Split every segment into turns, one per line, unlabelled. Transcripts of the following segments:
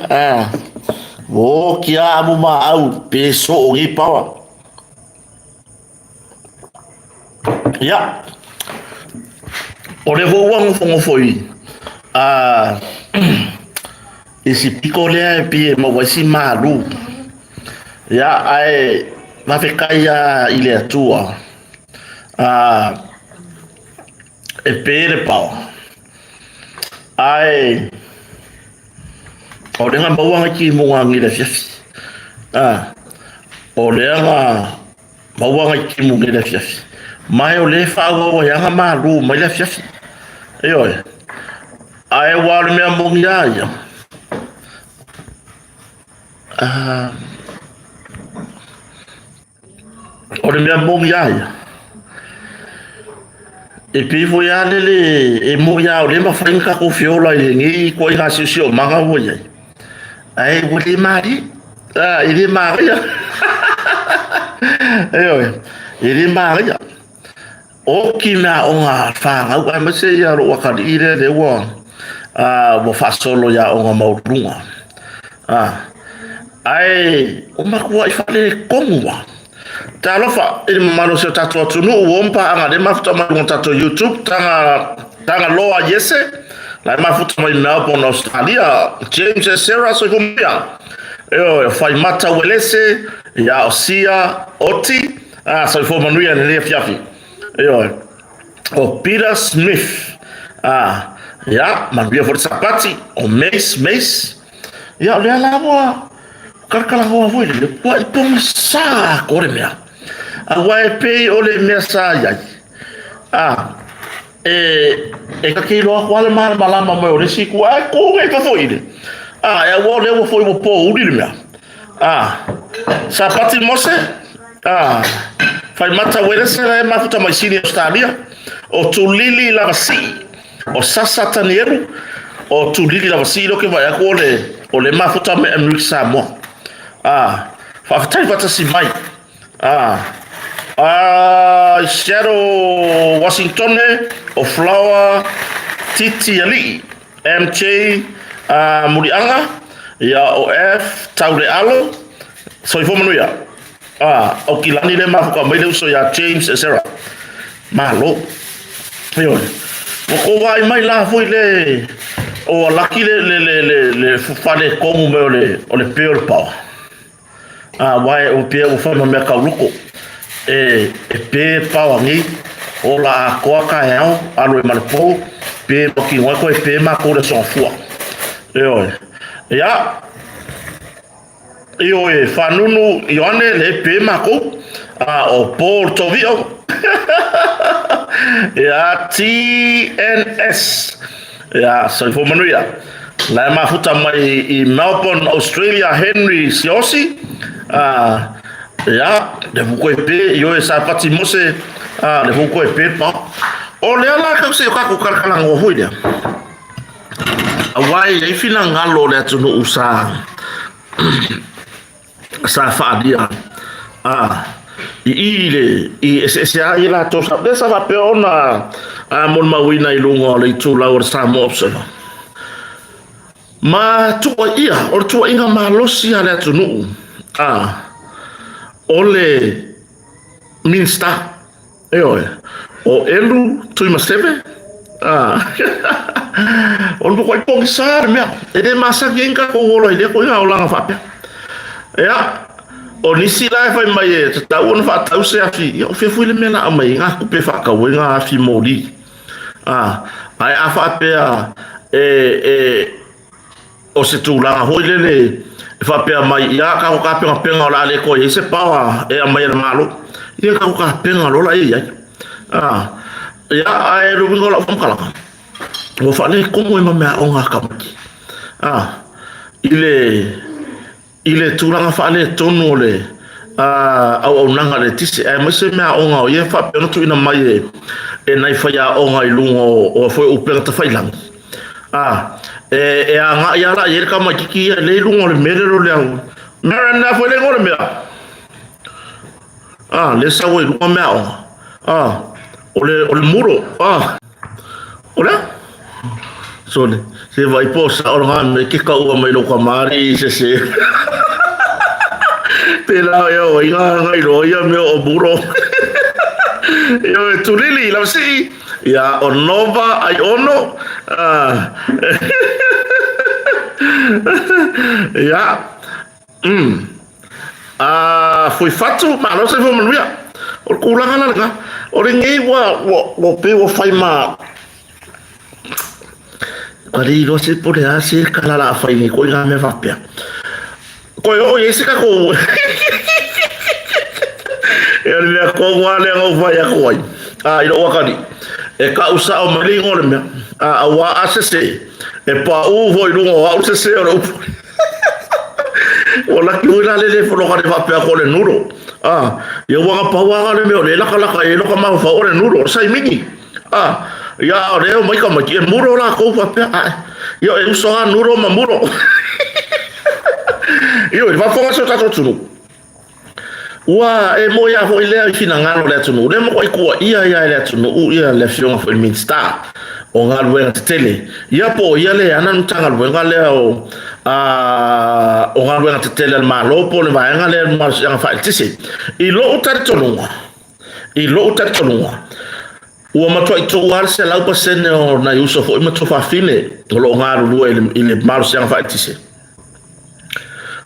Ah, o kia amu ma au pe so o ngi pawa. Ia, o le fou ua ngofongofo i a i si piko lea e pei e maua ai si malu. Ia, ae faafetai lava i le Atua a e pe le paoa. Ae o lea na maua nai timuga nei i le afiafi. A, o lea na maua nai timu nei i le afiafi. Ma o lea e faaauau ai lava ona malu mai le afiafi. Ioe. Ae ua o le mea moni lava ia, O le mea moni lava ia, e pei foi lava lele e moni lava o lea e mafai ona tatou feola i lenei ituaiga siosiomaga ua i ai, ae ua le malie, e le manaia. Ioe, e le manaia. Oki mea aoga a fanau aemaise ia lou atalii lea lea ua ua faasolo i aoga maualuluga. Ae ua matuai faaletonu lava. Talofa i le mamalu o si o tatou atunuu ua uma paaga lea mafuta mai luga o tatou YouTube taga taga loa iese la e mafuta mai Melbourne Australia James e Sarah soifua maia. Ioe, Faimata Uelese ia o Sia Oti. Ah, soifua manuia i lenei afiafi. Ioe. O Peter Smith. Ah, ia, manuia foi le Sapati. O Mace, Mace. Ia, o lea la ua kalakalanoa foi le ua i pogisa ko le mea. Aua e pei o le mea sa i ai. Ah, e, e kake iloa atu lava le malamalama mai o le isi itu, ae tu nei fafo i le. Ah, e aua o lea ua foi ua pouli le mea. Ah, Sapati Mose, ah, Faimata Uelese la e mafuta mai Sini Australia, o Tulili Lavasii, o Sasa Tanielu, o Tulili Lavasii lo ke vai aku o le, o le mafuta me Amerika Samoa. Ah, faafetai faatasi mai. Ah, ah, Shadow Washington, o Flower Titi Alii, MJ uh, Muliaga, ia o F Taulealo, soifua manuia. Ah, o Kilani le mafuka mai le uso ia James e Sarah. Malo. Ioe. Ua kou vaai mai la foi le o alaki le le le le, le fale komu mai o le o le pe o le paoa. A wae o pea ua whai ma mea kauloko. E, e pē paoa nei, ola atoa taeao, alo e ma le pō, pē mautinoa ai koe, pē mākou le aso Gafua. Ioe. Ia, ioe, Fanunu Ioane, le pē mākou, a o Paul Tovio, ia, TNS, Ia, soifua manuia. La e mafuta mai i Melbourne, Australia, Henry Siosi. Ia, le fu koe pe, i oe sa pati mose, le fu koe pe pa. O lea la kau se o kakou kalakalangoa hui lea. Aua e iai finagalo o le atunuu sa sa faaalia a i i le i eseese ai latou sa lea sa faapea ona a molimauina i luga o le itulau o le Samoa Observer. Ma tuuaia, o le tuuaiga malosi a le atunuu a o le Minista Ioe, o Elu Tuimaseve, ā, o le matuai pogisa le mea, e le masani ai ni tatou ola i lea ituaiga olaga faapea. Ia, o nisi la e fai mai e tatau ona faatau se afi, ia o fea foi le mea la aumai ai ngā tupe e faatau ai ngā afi moli. Ā, ae a faapea e, e, O se tulaga foi lele e faapea mai, ia tatou tapenapena o le a le toe i ai se power e aumai e le Malo. Ia tatou tapena loa la e i ai. Ah, ia, ae le uiga o lau faamatalaga, ua faaletonu ai ma meaaoga a tamaiti. Ah, i le i le tulaga faaletonu o le auaunaga a le eletise, aemaise meaaoga o ia e faapea ona tuuina mai e, e nai faiaoga i luga o, o foi upega tafailagi. A, e, e agai lava la i ai le tamaititi ia lea i luga o le mea lea o le au. Mea lea foi le igoa o le mea. A, lea sau ai i luga meaaoga. A, o le, o le muro. A, o le a? Sole, se vai po sa o ngā me ke kaua mai lo ka mari i se se. Pēlā e o i ngā ngai roa ia mea o muro. Io e tulili lau sii, ia o nova ai ono. Ah. Ia. Mm. Ah, fui fatu, malo se fo manuia. O le kūlanga la lena. O le ngei ua, ua, ua pe ua whai ma Kua rei roa se pore a se kala la whai nei ko i ngā mea whapea. Koe o i se kako. E o le mea ko ngā lea ngau whai ako ai. A i lo wakari. E ka usa o mai le mea. A a wā a se se. E pa u hoi runga o au se se o le upu. Ua laki hui la lele fo loka le whapea ko le nuro. A ia wanga pawa le mea o le laka laka e loka mahu wha o le nuro. Sai mingi. A, ia o leo mai ka mai e muro la kou faapea ae. Ia e uso a nuro ma muro. Io, i faafofoga si o tatou atunuu. Ua e moe a foi lea i finagalo o le atunuu. Lea makuai kuaia ia e le atunuu ia le afioga foi i le Minisita o Galuega Tetele. Ia po o ia le ana le Matagaluega lea o a o Galuega Tetele a le Malo po o le vaega lea o le Malosiaga Faaeletise. I lou talitonuga, I lou talitonuga, ua matuai tuu lava le 100% o nai uso foi ma tuafafine o lo o galulue i le malosiaga faaeletise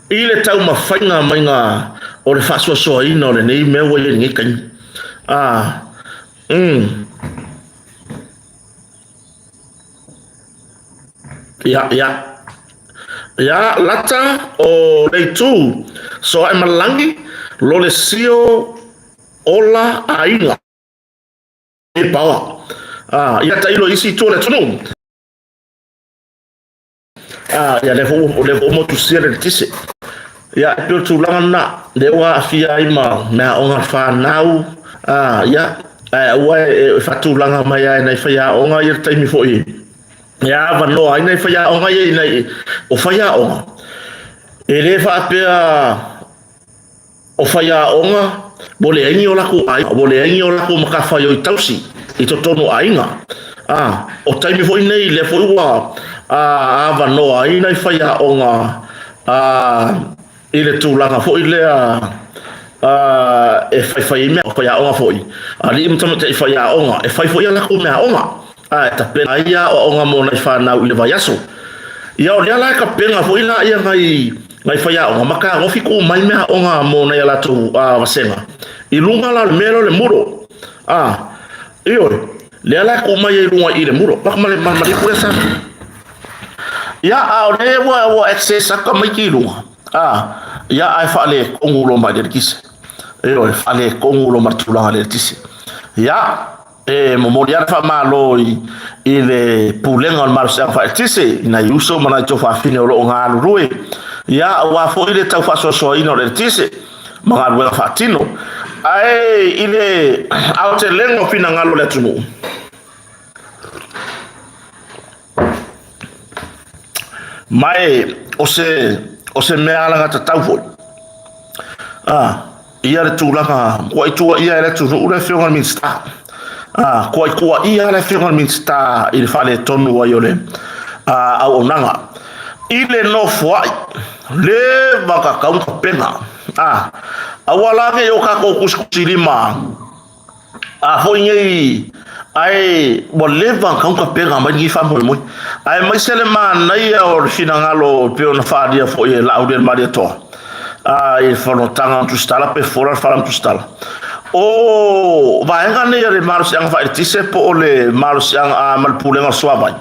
i le taumafaiga maiga o le faasoasoaina o lenei mea ua i ai i lenei taimi. Ah, mm. Ia, ia. Ia, lata o Leitu, Soaemalangi, Lolesio, Ola, Aiga. E paoa. Ah, ia tailo isi itu o le atunuu. Ah, ia lea foi lea foi motusia le eletise. Ia, e pei o le tulaga lena, lea ua aafia ai ma meaaoga fanau, ah, ia, ae aua e faatulaga mai lava e nai faiaoga ia le taimi foi e avanoa ai nai faiaoga ia ina o faiaoga e le faapea o faiaoga ua leai ni o lakou aiga, ua leai ni o lakou matafaioi tausi i totonu o aiga. A, o taimi foi nei lea foi ua avanoa ai nai faiaoga a, i le tulaga foi lea a, e faifai ai mea faiaoga foi, alii ma tamaitai faiaoga, e fai foi a lakou meaaoga, a e tapena ai aoaoga mo nai fanau i le vaiaso. Ia o lea la e tapena foi la ia nai nai faiaoga ma tagofi tuu mai meaaoga mo nai a latou vasega i luga la o le mea lea o le muro. A, ioe, lea la e tuu mai ai i luga i le muro. Paka ma le ma le lea sa. Ia, a o lea ua ua access atu tamaiti i luga. A, ia ae faaletonu loa ma le eletise. Ioe, faaletonu loa ma le tulaga i le eletise. Ia, E momoli lava le faamalo i, i le Pulega o le Malosiaga Faaeletise i nai uso ma nai tuafafine o lo o galulue, ia, aua foi le tau faasoasoaina o le eletise ma galuega faatino. Ae i le aotelega o finagalo o le atunuu, ma e o se, o se mea alagatatau foi, a, ia le tulaga kua i tua ia e le atunuu le afioga i le Minisita. A, kua i tua ia le afioga i le Minisita i le faaletonu ai o le auaunaga. I le nofoai, le vakakau kapena. A, aua la nei o kākou kusikusi lima A foi nei, ae ua leva ona tau tapena mai lenei faamoemoe. Aemaise le manaia o le finagalo e pei ona faaalia foi e Laauli Malietoa i le fonotaga o Tusitala pe fola le fala o Tusitala. O vaega nei a le malosiaga faaeletise po o le malosiaga ma le pulega o le suavai,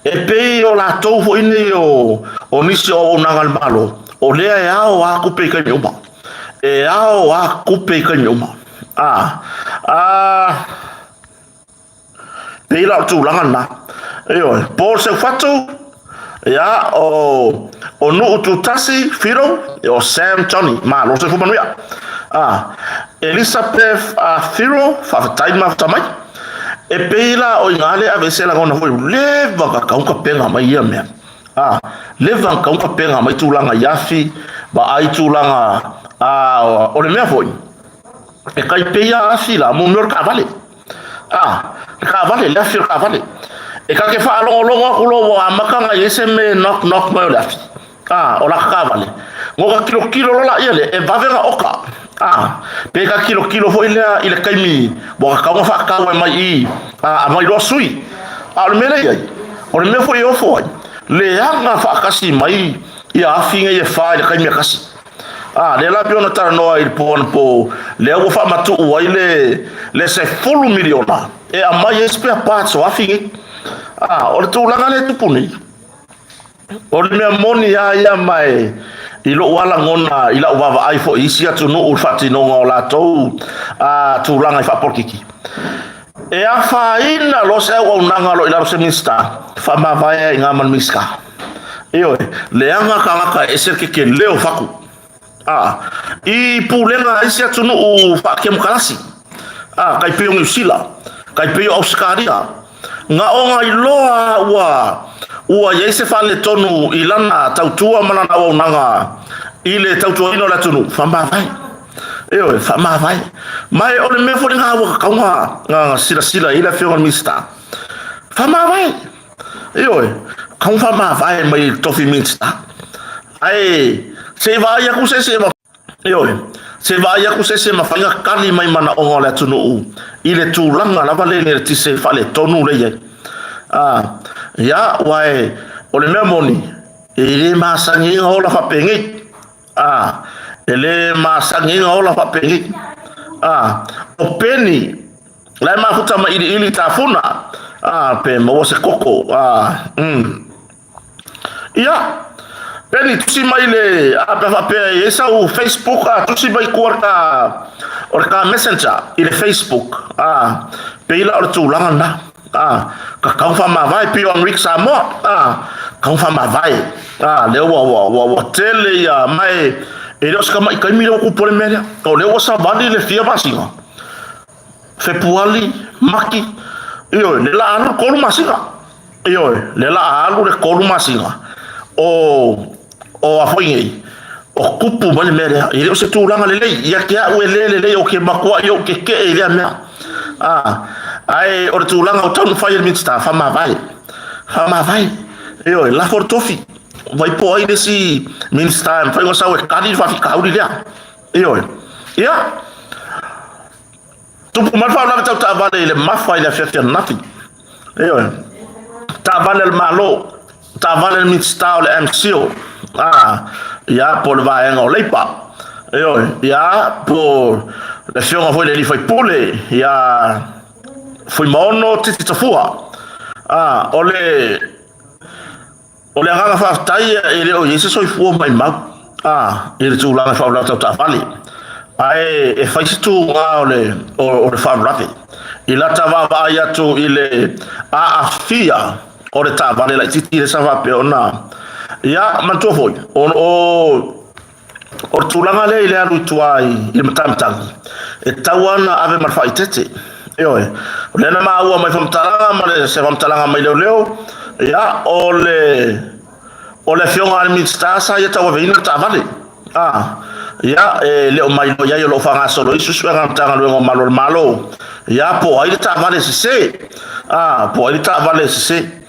e pei o latou foi nei o nisi o auaunaga a le Malo, o lea e ao a tupe i taimi uma. E ao a tupe i taimi uma. A, a, pei la o le tulaga lena. Ioe, Paul Seufatu, ia, o, o Nuu Tutasi, Filo, o Sam Johnny, malo soifua manuia. A, Elisabeth a Filo, faafetai ma mafuta mai. E pei la o i ina lea e aveese lagona foi, leva ka tau tapena mai ia mea. A, leva ka tau tapena mai tulaga i afi, vaai tulaga, a, o le mea foi, E kai pei a afi la, mo mea o le taavale. A, le taavale, le afi o le taavale. E ka ke faalogologo aku loa ua amata ona i ai se mea e knock knock mai o le afi, a, o laka taavale. Ngo ka kilokilo loa laia lea, e vave ona oka, a, pe ka kilokilo foi lea i le taimi ua tatau ona faatau ai mai i, a, aumai loa sui. A o le mea lea e i ai, o le mea foi e ofo ai, leaga faatasi mai ia afi nei e fa i le taimi e tasi. A, lea la pei ona talanoa i le po anapo, lea ua faamatuu ai le, le 10 miliona e aumai ai spare parts o afi nei. A, o le tulaga lea e tupu nei, o le mea moni lava ia ma e i lou lava lagona i lau vaavaai foi i isi atunuu i le faatinoga o latou a, tulaga i faapolokiki. E afaina loa se auaunaga o lo o i lalo o se Minisita, faamavae ai i ina ma le Minisita. Ioe, leaga tagata e ese le kekelē o fatu. A, i pulega a isi atunuu faakemokarasi, a, tai pei o Niu Sila, tai pei o Ausetalia, na ona iloa ua ua i ai se faaletonu i lana tautua ma lana auaunaga i le tautuaina o le atunuu, faamavae. Ioe, faamavae. Ma o le mea foi lena ua tatau ona silasila i ai le Afioga i le Minisita, faamavae. Ioe, kau faamavae mai le tofi Minisita. Ae se i vaai aku se isi e Ioe, se i vaai aku se isi e mafai ona tali mai manaoga o le atunuu i le tulaga lava lea i le eletise faaletonu lea e i ai. A, ia, aua o le mea moni, e le masani ai ona ola faapenei. A, e le masani ai ona ola faapenei. A, o peni, la e mafuta mai iliili tafuna, a, pe maua se koko, a, mm. Ia, peni, tusi mai le, a, pe faapea e i ai sau Facebook, a, tusi mai tua le ta, o le ta messenger i le Facebook, a, pei la o le tulaga lena. A, ka tau faamavae pei o Amerika Samoa, a, tau faamavae, a, lea ua, ua, ua, ua tele ia, ma e, e le o se tama'i taimi lea ua tupu ai le mea lea. O lea ua savali le fia masina, Fepuali, Maki, ioe, lea la alu le 3 masina. Ioe, lea la alu le 3 masina o, o a foi nei, o tupu mai le mea lea. E le o se tulaga lelei, ia te au e le lelei o ke matuaʻi ou kekeʻe i lea mea. A, ae o le tulaga o tau na fai e le Minisita, faamavae, faamavae. Ioe, lafo le tofi, vai po o ai le isi Minisita e mafai ona sau e kali le faafitauli lea. Ioe. Ia, tupu mai le faalavelave tau taavale i le Mafa i le afiafi ananafi. Ioe. Taavale a le Malo, taavale a le Minisita o le MCIL, a, ia, po o le vaega o Leipa. Ioe. Ia, po o le afioga foi i le alii faipule, ia Fuimaono Titi Tafua. A, o le O le agaga faafetai e le o i ai se soifua maimau a i le tulaga e faalavelave tau taavale, ae e fai se tuga o le o le faalavelave i lata vaavaai atu i le aafia o le taavale laitiiti lea sa faapea ona ia manatua foi o o O le tulaga lea i le alu i tua i le matamatagi, e tatau lava ona ave ma le faaeteete. Ioe, o lea na maua mai faamatalaga ma le, se faamatalaga mai leoleo, ia, o le, o le afioga a le Minisita sa ia tauaveina le taavale. A, ia, e le o mailoa i ai o lo o faagasolo ai suesuega a le Matagaluega o Malu o le Malo, ia, po o ai le taavale sese, a, po o ai le taavale sese.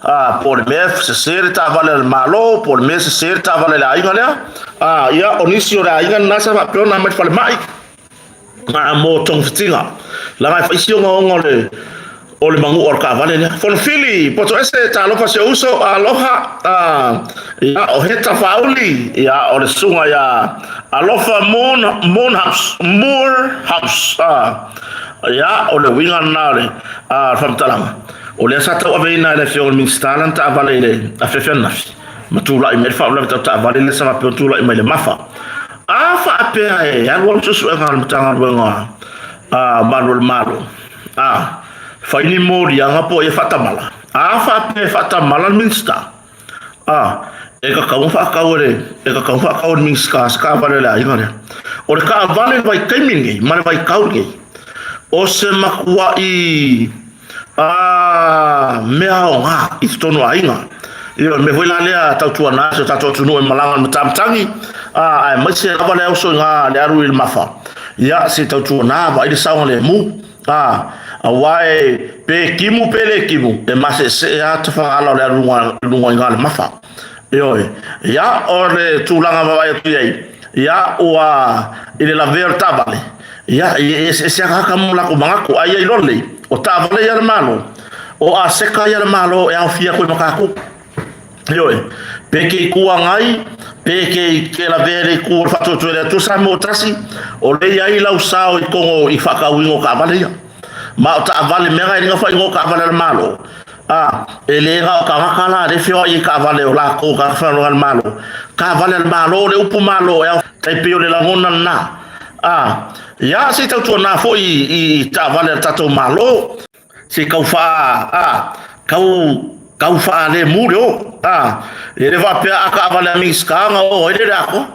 A, po o le mea sese le taavale a le Malo, po o le mea sese le taavale a le aiga lea. A, ia, o nisi o le aiga lena sa faapea ona aumai i le falemai, a, mo togafitiga. Leaga e fai si ogaoga o le, o le manua o le taavale lea. Fonofili, Potoese, talofa si ou uso, aloha, a, ia, o Heta Faauli, ia, o le susuga ia Alofa Moon, Moonhouse, Moorhouse, a, ia, o le uiga lena o le, a, le faamatalaga. O lea sa tauaveina e le Afioga i le Minisita lana taavale i le afiafi ananafi, ma tulai mai le faalavelave tau taavale lea sa faapea ona tulai mai i le Mafa. A faapea e alu alu suesuega a le Matagaluega a Malu o le Malo, a fai ni moliaga po o ia faatamala, a faapea e faatamala le Minisita, a e tatau ona faatau e le, e tatau ona faatau e le Minisita se taavale a le aiga lea. O le taavale i le vaitaimi lenei ma le vaitau lenei, o se matuai A mea aoga i totonu o aiga. Ia, o le mea foi la lea tautuana ai si o tatou atunuu e malaga i le matamatagi, a, aemaise lava le auso i le alu i le mafa. Ia, se tautuana, vaai le saogalemu. A, Aua e pe kimu pe le kimu, e maseesee lava tafagala o le alu i luga i Galemafa. Ioe. Ia, o le tulaga vaavaai atu i ai, ia, ua i le lavea o le taavale, ia, e eseese lava tagata ma o latou manatu. Ae ia iloa lelei, o taavale ia a le Malo, o aseta ia a le Malo e aofia atu ai ma tatou. Ioe, pe ke Itu Agai, pe ke ke lavea i le itu o le faatuatua i le Atua Samoa tasi, o lea e i ai lau sao i totonu i faatauina o taavale ia. Ma o taavale, mea na e liga faaigoa o taavale a le Malo, a, e le na o tagata la lea e feoai i taavale o latou tagata faigaluega a le Malo. Taavale a le Malo, o le upu Malo e ao, tai pei o le lagona lena. A, ia se i tautuana foi i taavale a le tatou Malo. Se tau faa, a, tau, tau faalemu le o, a, e le faapea a taavale a Minisita ona o ai lea i le atoa.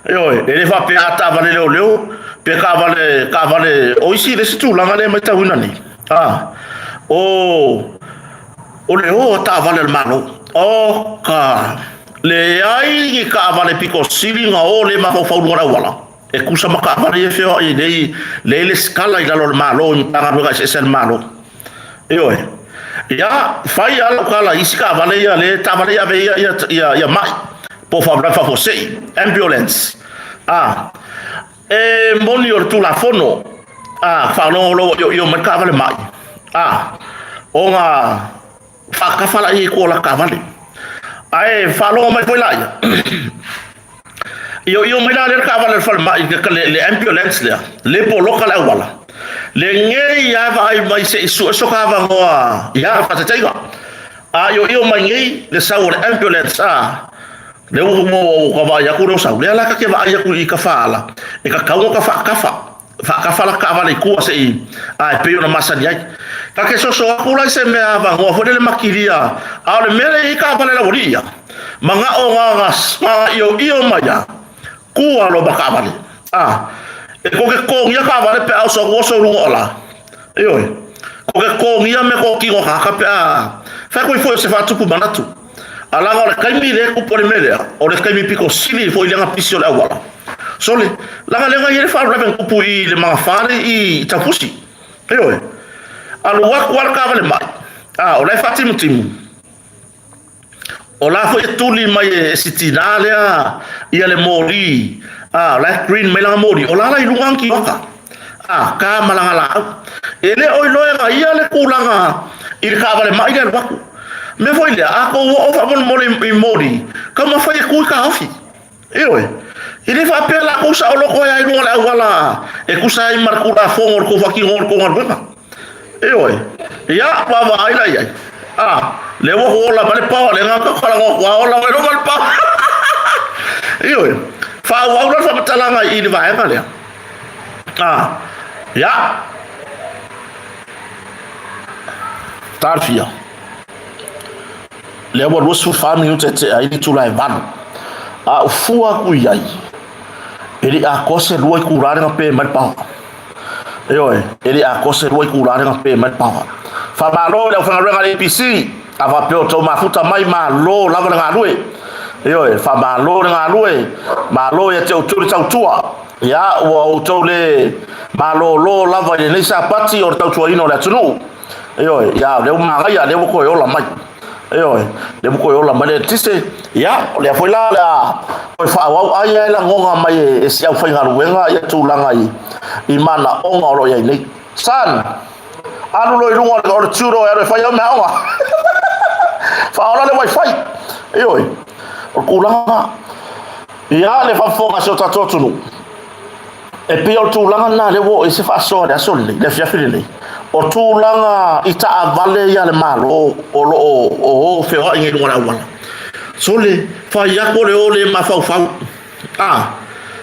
Ioe, e le faapea a taavale leoleo, pe taavale, taavale, o isi le isi tulaga lea e matauina nei, a, o, o le o a taavale a le Malo. O ka, leai ni taavale pito sili ona o le mafaufau i luga o le auala. E tusa ma taavale ia e feoai nei, lea e lesitala i lalo o le Malo i Matagaluega eseese a le Malo. Ioe. Ia, fai lava lau tala i isi taavale ia, le taavale ia ave ia, ia, ia, ia mai, po o faalavelave faafuasei, ambulance. A, e moni o le Tulafono, a, faalogo loa ua ioio mai le taavale mai, a, ona faatafa laia i tua o la taavale. Ae faalogo mai foi laia, Ioio mai la lea le taavale a le falemai, le ambulance lea, le poloka le auala. Lenei lava vaai mai se i sue so avanoa ia faataitaiga. A ioio mai nei le sau o le ambulance a le ua ua vaai atu lea sau. Lea la ka te vaai atu i ka faala, e tatau ona ka faatafa. Faatafa la taavale i tua se i a e pei ona masani ai. Ka te soso atu la i se mea avanoa foi lele makilia, a o le mea lea e i ai taavale a le aualii ia, manao na na ioio mai a, kua loa ma taavale. A, e kou te totogia taavale pe a oso atu oso i luga o la. Ioe, kou te totogia mea kotino tagata pe a fai atu ai foi o se faatupu manatu. A laga o le taimi lea e tupu ai le mea lea, o le taimi pito sili foi lea na pisi o le auala. Sole, laga lea na i ai le faalavelave na tupu i le magafale i Taufusi. Ioe. Alu atu lava le taavale mai, a o la e faatimutimu. O la foi e tuli mai e si tinā lea ia le moli, a o la e green mai lana moli, o la la i luga ana kioka. A, ka ma lana laau. E le o iloa e ia le tulaga i le taavale mai lea alu atu. Mea foi lea, a tou oo faamolemole i moli, taumafai e tu i taofi. Ioe, e le faapea latou saoloto ai i luga o le auala e tusa ai ma le Tulafono o le tou faatinoga o le tou galuega. Ioe, ia, vaavaai la i ai. A, lea ua ola mai le paoa, lea na talanoa atu, a ola mai loa le paoa. Ioe, faaauau la le faamatalaga i le vaega lea. A, ia, tafia. Lea ua 24 minute e tea ai le itula e 8. A ou fua atu i ai, e le i atoa se 2 itula lea na pe mai le paoa. Ioe, e le i atoa se 2 itula lea na pe mai le paoa. Faamalo i le aufaigaluega a le APC, a faapea o outou mafuta mai, malo lava le galue. Ioe, faamalo le galue, malo ia te outou le tautua. Ia, ua outou le malolo lava i lenei Sapati o le tautuaina o le atunuu. Ioe, ia, o lea ua manaia, lea ua toe ola mai. Ioe, lea ua toe ola mai le eletise. Ia, o lea foi la o le a toe faaauau ai e lagona mai e si aufaigaluega ia tulaga i manaoga o lo o i ai nei. Son, alu loa i luga o le tudo e alu e fai au meaaoga. Faaola le wifi. Ioe, o le tulaga ia le faafofoga a si o tatou atunuu. E pei o le tulaga lena lea ua oo i ai se faasoa i le aso lenei, le afiafi lenei. O tulaga i taavale ia a le Malo o lo o o feoai nei i luga o le auala. Sole, fai atu o le o le mafaufau. A,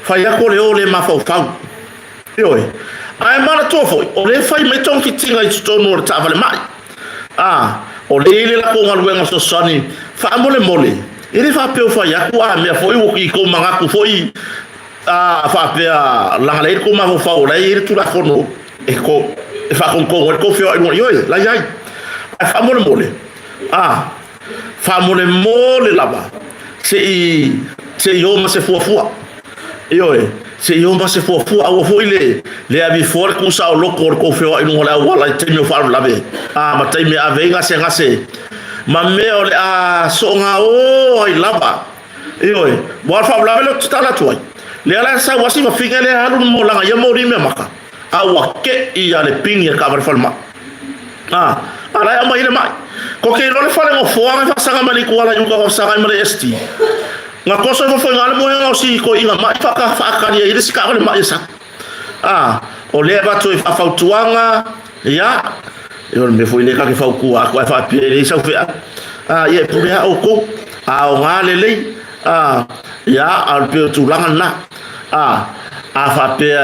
fai atu o le o le mafaufau. Ioe. Ae manatua foi, o lea e fai mai togafitiga i totonu o le taavale mai. A, o lea e i ai le latou galuega fesoasoani faamolemole, e le faapea ua fai atu a mea foi ua i tou manatu foi A faapea laga leai le tou mafaufau o la e i ai le Tulafono e ko e faatonutonu ai le tou feoai i luga, ioe, la e i ai. Ae faamolemole, a, faamolemole lava se i se i o ma se fuafua. Ioe, se i o ma se fuafua, aua foi le Le ave ifo le tuusaoloko o le tou feoai i luga o le auala i taimi o faalavelave, a ma taimi e ave ai gasegase ma mea o le a soogao ai lava. Ioe, ua o le faalavelave lea ou te tatalo atu ai. Lea la e sau asi fafine lea e alu le molaga ia moli mea maka, a ua keʻi a le pigi a le taavale falemai. A, a la e aumai ai le mai. Ko ke iloa le fale nofoa na faasaga mai le ituala i uka faasaga ai ma le ST. Na toso ifo foi i ina le moega o si toeaina mai faakali ai le isi taavale mai e sau. A, o lea e avatu ai faafautuaga, ia, e o le mea foi lea ta te fautua atu ae faapea e leai sau feau. A, ia e pule lava outou, a aoga lelei, a, ia, a o le pei o le tulaga lena. A, a faapea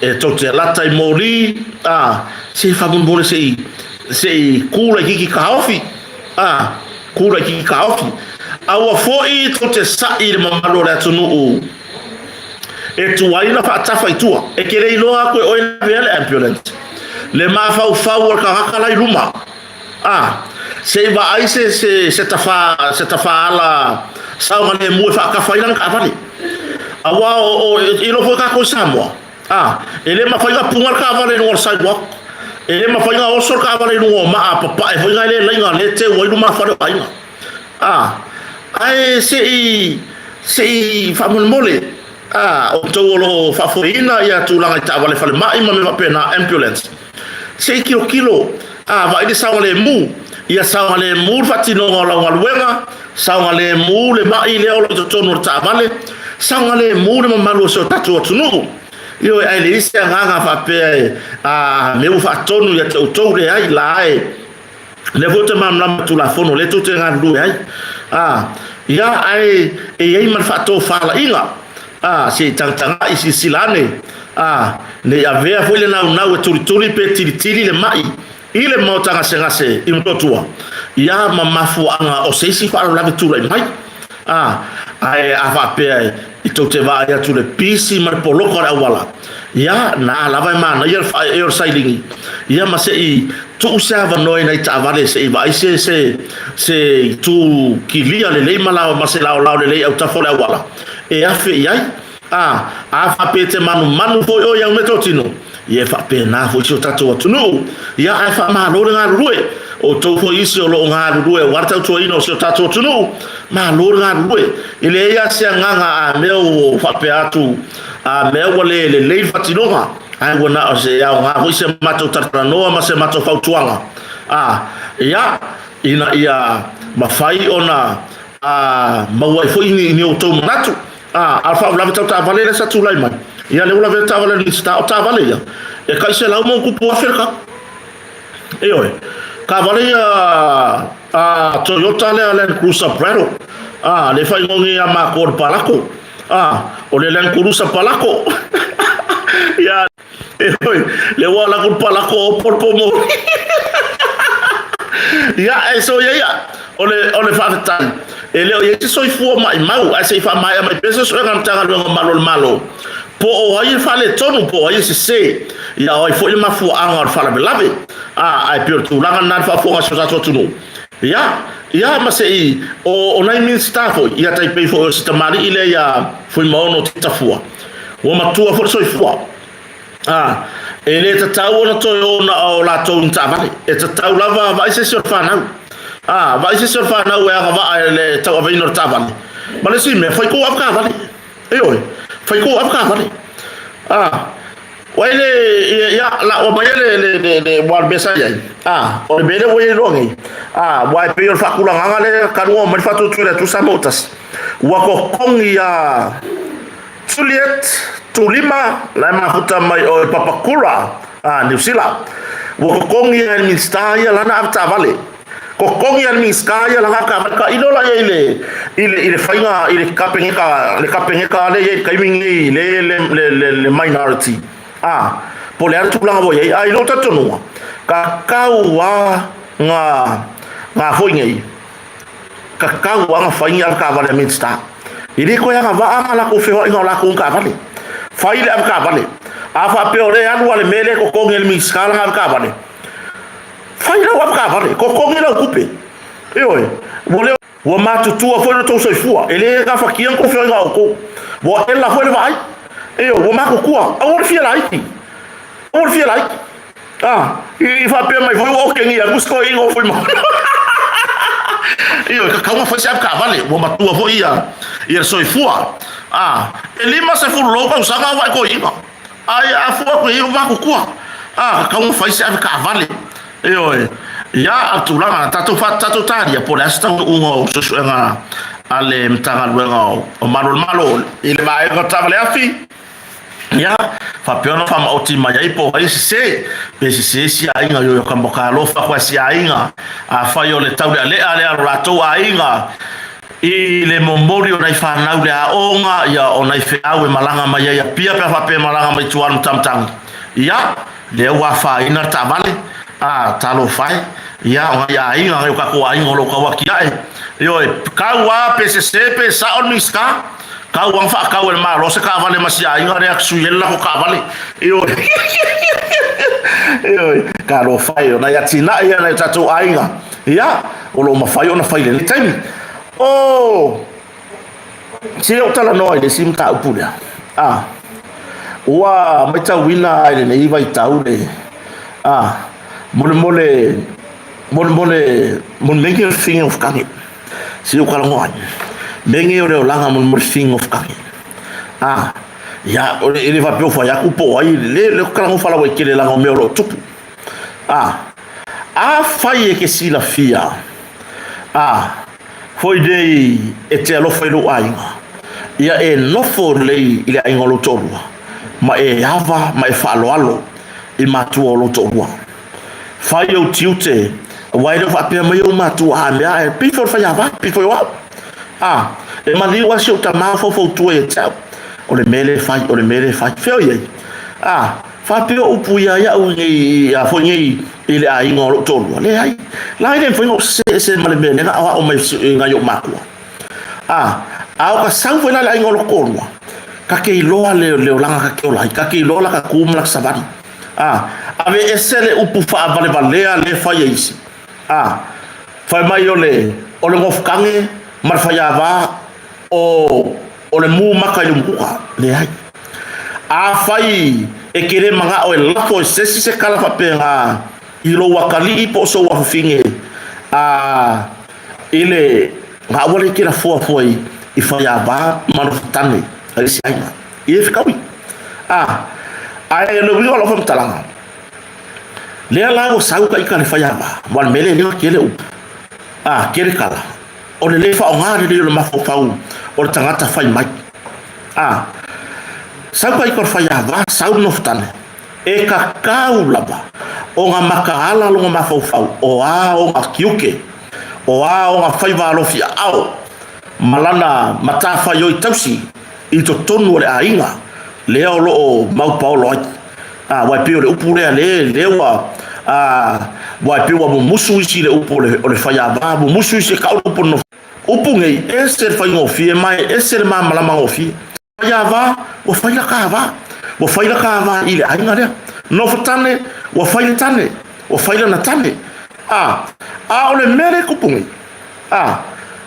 e tou te lata i moli, a, se faamolemole se i, se i ku laitiiti taofi, a, ku laitiiti taofi. Aua foi tou te sa'i i le mamalu o le atunuu e tuai na faatafa i tua. E te le iloa atu e oe le avea le ambulance, le mafaufau o le tagata la i luma. A, se i vaai se, se, se tafa, se tafaala saogalemu e faatafa ai lana taavale. Aua o, o, e iloa foi tatou i Samoa, a, e le mafai ona puna le taavale i luga o le sidewalk, e le mafai ona oso le taavale i luga o maa papae foi na e le laina lea e teu ai lumafale o aiga. A, ae se i, se i faamolemole, a, outou o lo o faafoeina ia tulaga i taavale falemai ma mea faapena, ambulance, Se i tilotilo, a vaai le saogalemu, ia saogalemu le faatinoga o lau galuega, saogalemu le ma'i lea o lo o i totonu o le taavale, saogalemu le mamalu o si o tatou atunuu. Ioe, ae leai se agaga faapea e, a mea ua faatonu ia te outou, leai, la e lea foi ou te malamalama i le Tulafono lea tou te galulue ai. A, ia, ae e i ai ma le faatofalaiga, a, se i tagatagai, silasila ane, a, ne i avea foi le naunau e tulituli pe tilitili le ma'i i le maota gasegase i Motootua, ia ma mafuaaga o se isi faalavelave tulai mai. A, ae a faapea e tou te vaai atu i le pisi ma le poloka o le auala, ia, na lava e manaia le faaee o le sailini, ia ma se i tuu se avanoa i nai taavale se i vaai se, se, se itu kilia lelei ma, la, ma se laolao lelei autafa o le auala e afe i ai. A, a faapea e te manumanu foi oe i au meatotino, ia e faapena foi si o tatou atunuu. Ia, ae faamalo le galulue. O outou foi isi o lo o galulue aua le tautuaina o si o tatou atunuu, malo le galulue. E leai lava se agaga a mea ua faapea atu, a mea ua le lelei le faatinoga, ae ua na o se aoga foi se matou talatalanoa ma se matou fautuaga, a, ia, ina ia mafai ona a maua ai foi ni outou manatu. A, a o le faalavelave tau taavale lea sa tulai mai, ia lea ua lavea le taavale a le Minisita, o taavale ia, e tai $100,000+ le tau. Ioe, taavale ia a Toyota lea Land Cruiser Prado, a, lea e faaigoa nei ia matou o le Palako, a, o le Land Cruiser Palako. Ia, ioe, lea ua alu atu le Palako opo le pomoli. Ia, e soia ia, o le, o le faafetai, e le o i ai se soifua maimau, ae se i faamaea mai pea se suega a le Matagaluega o Malu o le Malo, po o ai e faaletonu, po o ai e sese, ia o ai foi le mafuaaga o le faalavelave. A, ae pei o le tulaga lena le faafofoga a si o tatou atunuu. Ia, ia ma se i, o, o nai Minisita foi, ia tai pei foi o si tamalii lea ia Fuimaono Titafua, ua matua foi le soifua. A, e le tatau ona toe o na o latou i ni taavale. E tatau lava vaai se isi o le fanau. A, vaai se isi o le fanau e agavaa i le tauaveina o le taavale. Ma le isi mea, fai tou avetaavale. Ioe, fai tou avetaavale. A, ua i le, ia, la, ua maia le, le, le, le, ua le mea sa i ai. A, o le mea lea ua i ai loa nei. A, ua e pei o le faatulagaga lea talu ona omai le faatuatua i le Atua Samoa ua tasi. Ua totogi a Juliet Tulima, la e mafuta mai o i Papakura, a, Niu Sila. Ua totogi e le Minisita ia lana avetaavale. Totogi e le Minisita ia lana avetaavale. Tailo la i ai le, i le, i le faiga, i le Kapeneta, le Kapeneta lea e i ai i le taimi lenei, le, le, le, le, le minority. A, po o le a le tulaga ua i ai. A i lou talitonuga, tatau lava nga, nga foi nei, Tatau lava ona fai ni avetaavale a Minisita. E le toe agavaa nga latou feoaiga o latou ni taavale. Fai le avetaavale. A faapea o lea e alu lava le mea lea e totogi e le Minisita lana avetaavale, fai lau avetaavale, totogi lau tupe. Ioe. Ua le Ua matutua foi lo tou soifua, e le gafatia ni tou feoaiga a outou. Ua ela foi le vaai. Ioe, ua matutua. Aua le fia laiti. Aua le fia laiti. A, i faapea mai foi ua okengia atu si toeaina o Fuimaono. Ioe, ka tau na fai se avetaavale, ua matua foi ia le soifua. A, e 50 lou tausaga ua e toeaina. Ae a fua atu i ai ua matutua. A, ka tau na fai se avetaavale. Ioe, ia, a le tulaga, tatou fa, tatou talia po o le a se taunuuga o suesuega a le Matagaluega o Malu o le Malo i le vaega o taavale afi. Ia, faapea ona faamaoti mai ai po o ai e sese, pe sese si aiga i o ka moka alofa koe si aiga. Afai o le taulealea lea o lo latou aiga i le momoli o nai whanau le aoga, ia o nai feau e malaga mai ai Apia pe a faapea e malaga mai tua le matamatagi. Ia, lea ua afaina le taavale, a, talofa e, ia, o nai aiga, nai o kakou aiga o lo o tau atiae. Ioe, kau a pe sese pe sao le Minisita, Kau ang whaakau e le malo se kaavale ma si aiga rea sui ele lako kaavale. Ioe. Ioe. Ka lo whai o nai atina ia nai tatou aiga. Ia, o lo mawhai ona whai le taimi. O, se o tala noa i le sim ka upu lea. Ah, ua maitauina ai lenei vaitau le, ah, mole mole, mole mole, mole menge o whinga o whakange. Si o kalagoa ai. Menge o le olaga mo le whinga o whakange. Ah, ia, o le ele whapeo whai aku po ai, le, le kalago whalawa i kele langa o mea o loo tupu. Ah, a whai e ke silafia, ah, foi nei e te alofa i lou aiga, ia e nofo lelei i le aiga o lou toalua, ma e ava ma e faaaloalo i matua o lou toalua. Fai ou tiute, aua e le o faapea mai ou matua, a mea ae, pei foi o le faiava, pei foi o au. A, e maliu lava si ou tama o faufautua ia te au, o le mea lea e fai, o le mea lea e fai. Fea o i ai? A, faapea o upu ia iaʻu nei, a foi nei i le aiga o lou toalua. Leai, la e le mafai ona ou sese ese ma le mea lea na aoao mai e nai ou matua. A, a o ka sau foi la le aiga o lou toalua, ka ke iloa le, le olaga ka ke ola ai, ka ke iloa la ka ku ma la ka savali. A, ave ese le upu faavalevalea le fai e isi. A, fai mai o le, o le gofukange ma le faiava o, o le mū maka i le umukuka. Leai. Afai e ke le manaʻo e lafo e se isi se kala faapena i lou akalii po o sou afafine, a i le gaʻua le ke lafoa foi i faiava ma nofotane a isi aiga. I e fekaui. A, ae le uiga o lau faamatalaga, lea la ua sau ka ika le faiava, ma le mele lea kele upu, a, kele kala, o le le faaaoga lelei o le mafaufau o le tagata fai mai. A, sau ka ika o le faiava, sau le nofotane, e kakau lava o nga makaala lona mafaufau, o a ona tiute, o a ona faiva alofi aao, ma lana matafaioi tausi i totonu o le aiga lea o lo o maupaolo ai. A, aua e pei o le upu lea le, lea ua, a, aua e pei ua mumusu isi i le upu o le, o le faiava, mumusu isi e kau le upu o le nofo. Upu nei, ese le faigofie ma e ese le malamalama gofie. Faiava, ua fai la ka va. Ua fai la ka va i le aiga lea. Nofo tane, ua fai le tane. Ua fai lana tane. A, a o le mea lea e kupu nei, a,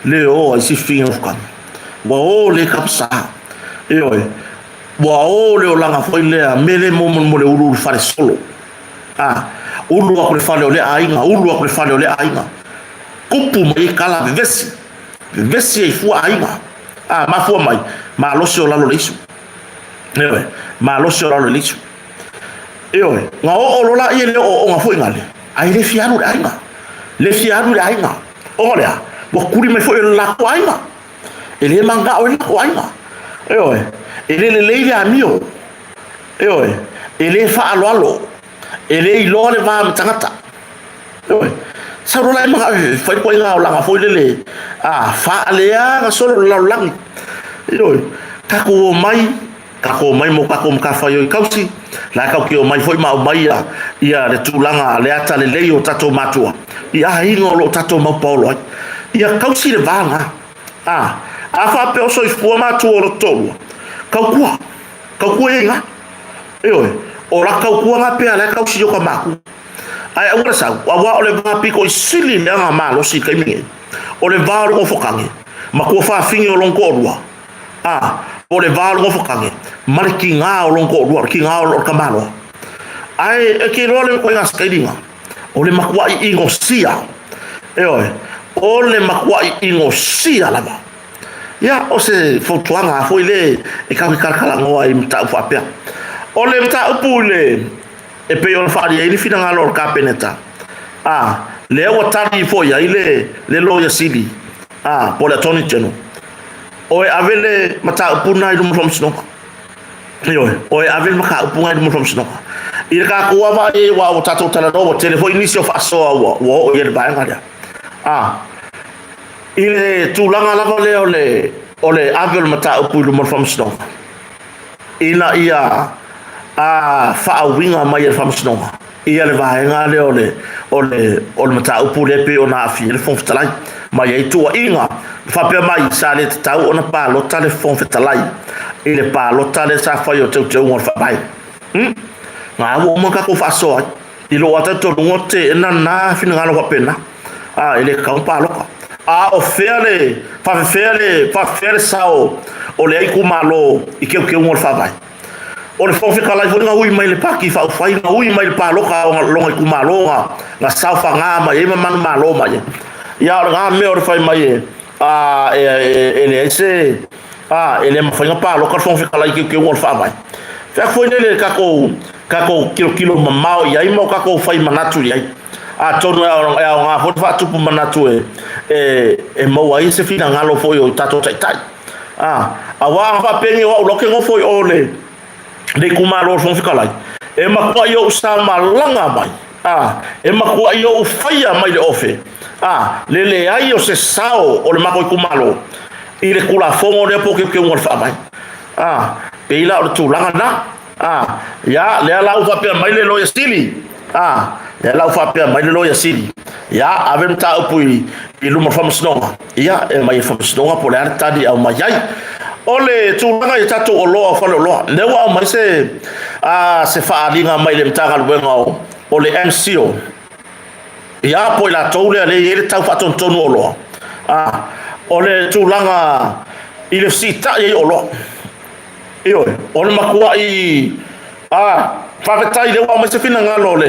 le o ai si whinga o whakanga. Ua o le kapsa. Ioe, ua o le olaga foi lea, me le mo mo le uluulu fale solo. A, ulu aku le fale o le aiga, ulu aku le fale o le aiga. Kupu mai e kala vevesi, vevesi ai fua aiga. A, mafua mai, malosi o lalo le isu. Ioe, malosi o lalo le isu. Ioe, nga oo loa laia le ooooga foi gale, ae le fia alu i le aiga. Le fia alu i le aiga. Ona o le a? Ua kuli mai foi e le latou aiga. E le manao e le latou aiga. Ioe, e le lelei le amio. Ioe, e le faaaloalo. E le iloa le va ma tagata. Ioe, sau loa la e manao e fai le ituaiga olaga foi lele, a, faaleaga solo le lalolagi. Ioe, tatou omai Tatou omai mo tatou matafaioi tausi, la e tatou te omai foi ma aumai ia, ia le tulaga le ata lelei o tatou matua i aiga o lo o tatou maupaolo ai. Ia tausi le va lena. A, a faapea o soifua matua o lo toalua, tautua, tautua ia i ina. Ioe, o la tautua na pea la e tausi i o ta matua. Ae aua le sau, aua o le va pito i sili lea na malosi i le taimi nei. O le va o le nofo tane, matua fafine o lona toalua, A, o le va o le nofotange ma le tigā o lona toalua, o le tigā o le tamaloa. Ae e ke iloa le ituaiga scaling, o le matua'i inosia. Ioe, o le matua'i inosia lava. Ia, o se fautuaga foi lea e tatou te talatalanoa ai i mataupu faapea. O le mataupu i le e pei ona faaalia ai le finagalo o le Kapeneta, a, lea ua tali foi i ai le, le Loia Sili, a, po o le Attorney General, o e ave le mataupu lena i luma o le Faamasinoga. Ioe, o e ave le mataupu lena i luma o le Faamasinoga. I le tatou lava vaai i ai, aua ua tatou talanoa, ua tele foi nisi o faasoa ua, ua oo i ai le vaega lea. A, i le tulaga lava lea o le, o le ave o le mataupu i luma o le Faamasinoga, ina ia a faauiga mai e le Faamasinoga ia le vaega lea o le, o le, o le mataupu lea pei ona aafia ai le Fofoga Fetalai ma i ai tuuaiga faapea mai sa le tatau ona palota le Fofoga Fetalai i le palota lea sa fai o teuteuga o le Faavae. Hmm? Nga ua uma tatou faasoa ai. I lou lava talitonuga ou te teena lena finagalo faapena. A, e le tatau ona palota. A o fea le, faafefea le, faafefea le sao o lea itumalo i teuteuga o le Faavae? O le Fofoga Fetalai foi na ui mai le Pati Faaupufai, na ui mai le palota o lona itumalo na, na saofaga mai ai ma manumalo mai ai. Ia, o lena mea o le fai mai e, a, e, e, e leai se, a, e le mafai ona palota le Fofoga Fetalai i teuteuga o le Faavae. Fai atu foi lele tatou, tatou tilotilo mamao i ai ma o tatou fai manatu i ai. Atonu e aoga foi le faatupu manatu e, e, e maua ai se finagalo foi o tatou taitai. A, aua a faapea nei o au loa ou te nofo i o le, le itumalo o le Fofoga Fetalai, e matuai ou sa malaga mai, a, e matuai ou faia mai le ofe, a, le leai o se sao o le matou itumalo i le Tulafono lea po o teuteuga o le Faavae. A, pei la o le tulaga lena. A, ia, lea la ua faapea mai le Loia Sili. A, lea la ua faapea mai le Loia Sili. Ia, ave le mataupu i, i luma o le Faamasinoga. Ia, e aumai e le Faamasinoga po o le a le tali e aumai ai. O le tulaga i tatou oloa o faleoloa, lea ua aumai se, a, se faaaliga mai le Matagaluega o, o le MCIL. Ia, po o i latou lea lea e i ai le tau faatonutonu o oloa. A, o le tulaga i le fesiitai ai o oloa. Ioe, o le matua'i, a, faafetai lea ua aumai se finagalo o le,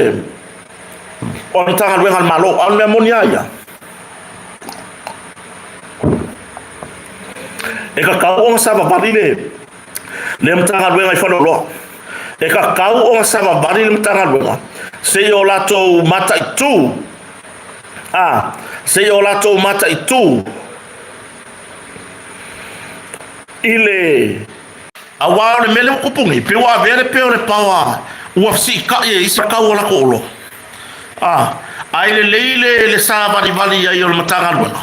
o le Matagaluega a le Malo, a o le mea moni lava ia, e tatau ona savavali le, le Matagaluega i faleoloa. E tatau ona savavali le Matagaluega se i o latou mataitu, a, se i o latou mataitu i le Aua o le mea lea ua tupu nei, pei ua avea le pea o le paoa ua fesiitai e isi tau o latou oloa. A, ae lelei le, le savalivali i ai o le Matagaluega,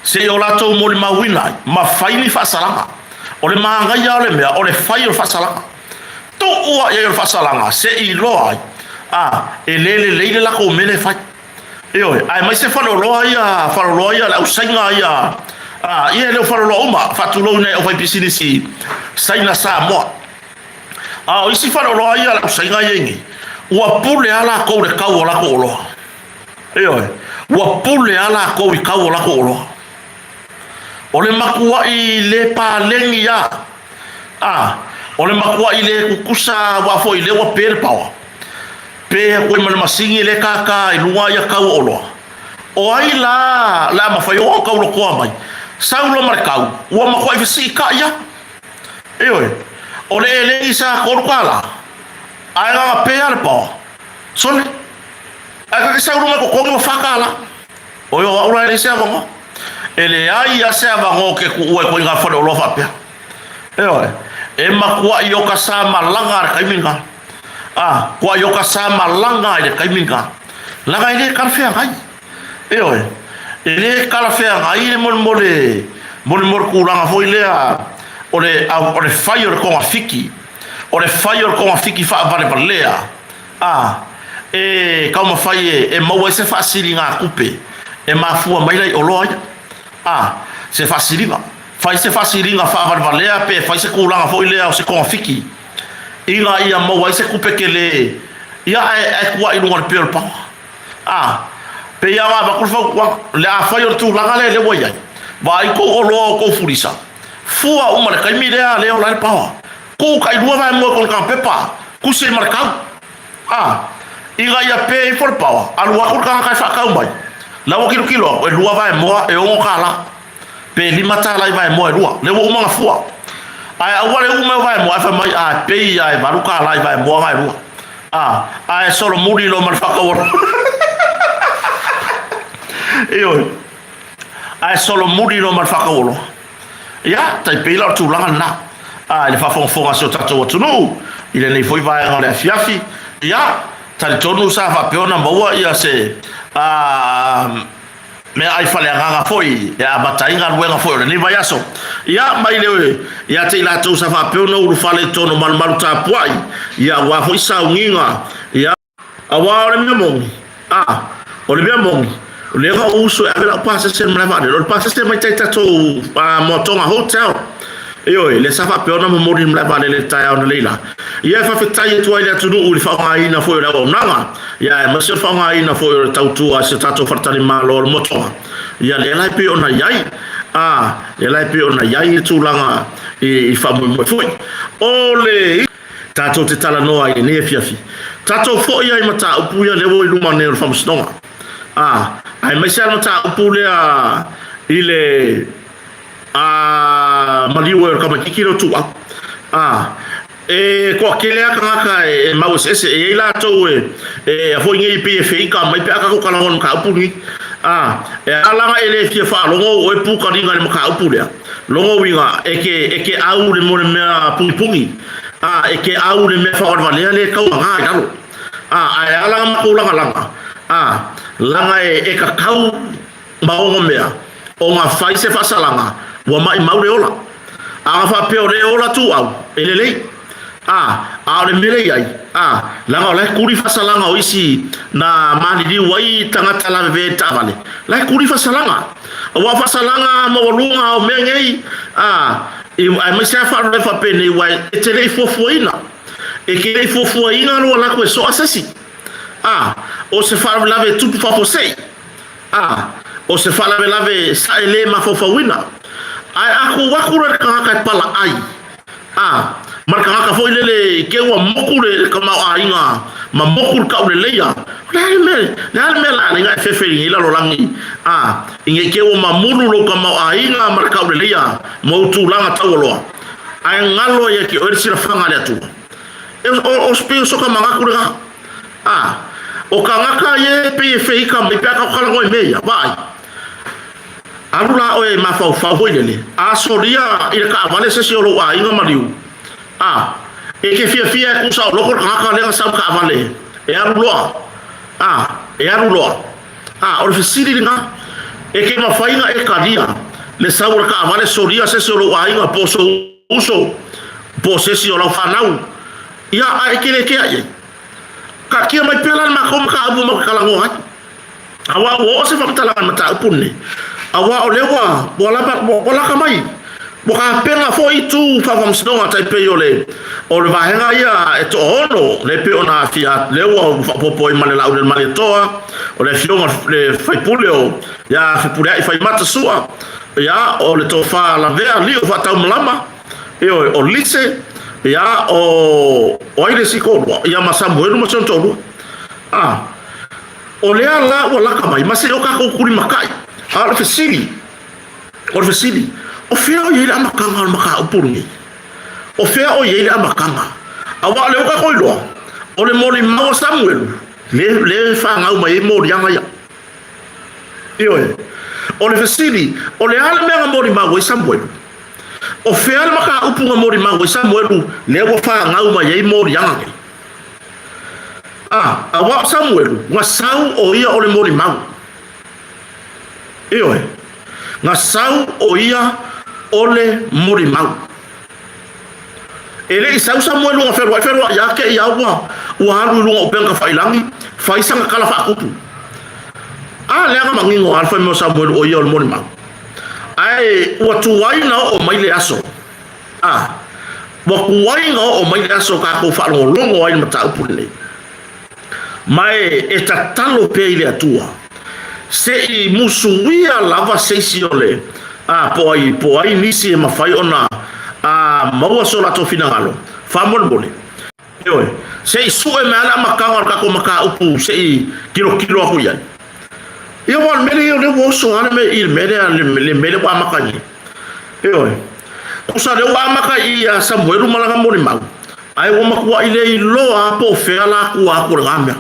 se i o latou molimauina ai, ma fai ni faasalaga. O le manaia o le mea, o le fai o le faasalaga. Tuu lava i ai o le faasalaga, se i iloa ai, a, e le lelei le latou mea lea e fai. Ioe, aemaise faleoloa ia, faleoloa ia, le au Saina ia, a, ia e le o faleoloa uma, faatulou i nai aufaipisinisi Saina Samoa. A o isi faleoloa ia, le au Saina ia i nei, ua pule lava latou i le tau o latou oloa. Ioe, ua pule lava latou i tau o latou oloa. O le matua'i le paleni lava, a, o le matua'i le tutusa aua foi lea ua pe le paoa. Pe atu ai ma le masini lea e tātā i luga ia tau o oloa. O ai la le a mafai ona taulotoa mai? Sau loa ma le tau, ua matuai fesiitai lava. Ioe, o le eleni sa $3, ae na ona pe lava le paoa. Sole, ae ta te sau loa ma le totogi ua $4. Oi, o au la e leai se avanoa. E leai lava se avanoa ou te tuua i ituaiga faleoloa faapea. Ioe, e matuai oka sa malaga le taimi lena. A, kua i oka sa malaga i le taimi lena. Laga e le talafeagai. Ioe, e le talafeagai le molemole, molemole tulaga foi lea o le, o le fai o le togafiti, o le fai o le togafiti faavalevalea, a, e taumafai e, e maua ai se faasiligatupe e mafua mai lai oloa ia. A, se faasiliga. Fai se faasiliga faavalevalea pe fai se tulaga foi lea o se togafiti ina ia maua ai se tupe tele, ia ae, ae tuai i luga o le pea o le paoa. A, pei lava ona avatu le fautuaga, le afai o le tulaga lea lea ua i ai, vaai tou oloa o tou fulisa, fua uma i le taimi lea lea e ola ai le paoa, tuu tailua vaemoe kona pepa, tusi ai ma le tau. A, ina ia pē ifo le paoa, alu atu le tagata e faatau mai, la ua tilotilo atu, e lua vaemoa e $6, pe $5 i vaemoa e lua, lea ua uma ona fua. Ae aua le uu mai o vaemoa ae fai mai, a, e pei lava e $8 i vaemoa na e lua. A, ae solomuli loa ma le faatauoloa. Ioe. Ae solomuli loa ma le faatauoloa. Ia, tai pei la o le tulaga lena. A, i le faafogafoga a si o tatou atunuu, i lenei foi vaega o le afiafi, ia, talitonu sa faapea ona maua ia se a, meaai faleagaga foi e amata ai galuega foi o lenei vaiaso. Ia, mai le ia te i latou sa faapea ona ulufale i totonu o malumalu tapuai, ia, aua foi sauniga, ia, Aua o le mea moni, a, o le mea moni, o lea na ou usu e ave lau pasese i le malae vaalele, o le pasese mai tai tatou Moatoga Hotel. Ioe, lea sa faapea ona momoli i le malae vaalele i le taeao analeila la. Ia e faafetai atu ai i le atunuu i le faaaogaina foi o le auaunaga, ia aemaise o le faaaogaina foi o le tautua a si o tatou faletalimalo o le Moatoga. Ia lea la e pei ona i ai, a, lea la e pei ona i ai le tulaga i faamoemoe foi. O le. Tatou te talanoa ai i lenei afiafi. Tatou foi ai i mataupu ia lea ua i luma nei o le Faamasinoga. A, aemaise lava le mataupu lea i le a, maliu ai o le tamaitiiti lea o Tuuau. A, e toatele lava tagata e mau eseese, e i ai latou e, e a foi nei e pei e feita mai pe a tatou talanoa i le mataupu lenei. A, e ala la ona e le fia faalogo oe pukaliga i le mataupu lea. Lona uiga, e ke, e ke au le mo le mea punipuni, a, e ke au le mea faavalevalea le tauaga i lalo. A, ae a la matou lagalaga, a, laga e, e kakau ma ona mea, ona fai se faasalaga, ua maimau le ola. A na faapea o le ola tuau, e lelei. A, a o le mea lea i ai, a, leaga o la e kuli faasalaga o isi na maliliu ai tagata lavevea i le taavale, la e kuli faasalaga. Aua o faasalaga maualuga o mea nei, a, aemaise lava faalavelave faapenei, aua e te le i fuafuaina. E te le i fuafuaina lou alu atu e soa se isi. A, o se faalavelave e tupu faafuasei. A, o se faalavelave sa e le mafaufauina. Ae a tuu atu loa i le tagata e palaai, a, ma le tagata foi lele i te ua moku le tamaoaiga ma moku le tauleleia, o le a le mea, le a le mea la alai e fefe i lenei lalolagi, a, i nei te ua mamulu lou tamaoaiga ma le tauleleia ma ou tulaga taualoa, ae galo ai ia te oe le silafaga a le Atua. E, o, o, pei o soka manatu lena. A, o tagata ia e pei e feika mai pe a tatou talanoa i mea ia, vaai. Alu la oe e mafaufau foi lele, a solia i le taavale se isi o lou aiga maliu. A, e te fiafia e tuusaoloko le tagata lea na sau i le taavale e alu loa. A, e alu loa. A, o le fesili lena, e te mafai ona e talia le sau o le taavale solia se isi o lou aiga po o sou uso po o se isi o lau fanau? Ia, a e te le kea i ai. Taatia mai pea la le matou mataupu matou te talanoa ai. Aua ua oo se faamatalaga i le mataupu lenei, aua o lea ua, ua lava, ua laka mai, ua tapena foi itu faafaamasinoga tai pei o le, o le vaega ia e toaono, lea e pei ona aafia, lea ua faaopoopo ai ma le Laauli a le Malietoa, o le afioga le faipule o ia Fepuleai Faimata Sua, ia, o le Tofa Lavea Lio Faataumalama, Ioe, o Lise, ia, o, o ai le isi toalua? Ia, ma Samuelu ma si ona toalua. A, o lea la ua laka mai, ma se i o tatou tulimatai. A o le fesili, o le fesili, o fea o i ai le amataga o le mataupu lenei? O fea o i ai le amataga? Aua o lea ua tatou iloa, o le molimau a Samuelu, lea, lea e fanau mai ai moliaga ia. Ioe. O le fesili, o le a le mea na molimau ai Samuelu? O fea le mataupu na molimau ai Samuelu lea ua fanau mai ai moliaga nei? A, aua o Samuelu, na sau o ia o le molimau. Ioe, na sau o ia o le molimau. E le i sau Samuelu na feluai feluai lava te i a ua, ua alu i luga o upega tafailagi, fai sana tala faakutu. A lea na manino lava le fai mai o Samuelu o ia o le molimau. Ae ua tuai na oo mai le aso, a, ua tuai na oo mai le aso tatou faalogologo ai i le mataupu lenei. Ma e, e tatalo pea i le Atua, se i musuia lava se isi o le, a, po ai, po ai nisi e mafai ona, a, maua so latou finagalo, faamolemole. Ioe, se i sue mai lava le amataga o le tatou mataupu se i tilotilo atu i ai. Ia aua o le mea lea o lea ua oso lava le mea i le mea lea, le mea lea ua amata ai nei. Ioe. Tusa o lea ua amata i ia Samuelu ma lana molimau, ae ua matuai le iloa lava po o fea la tua atu o lena mea.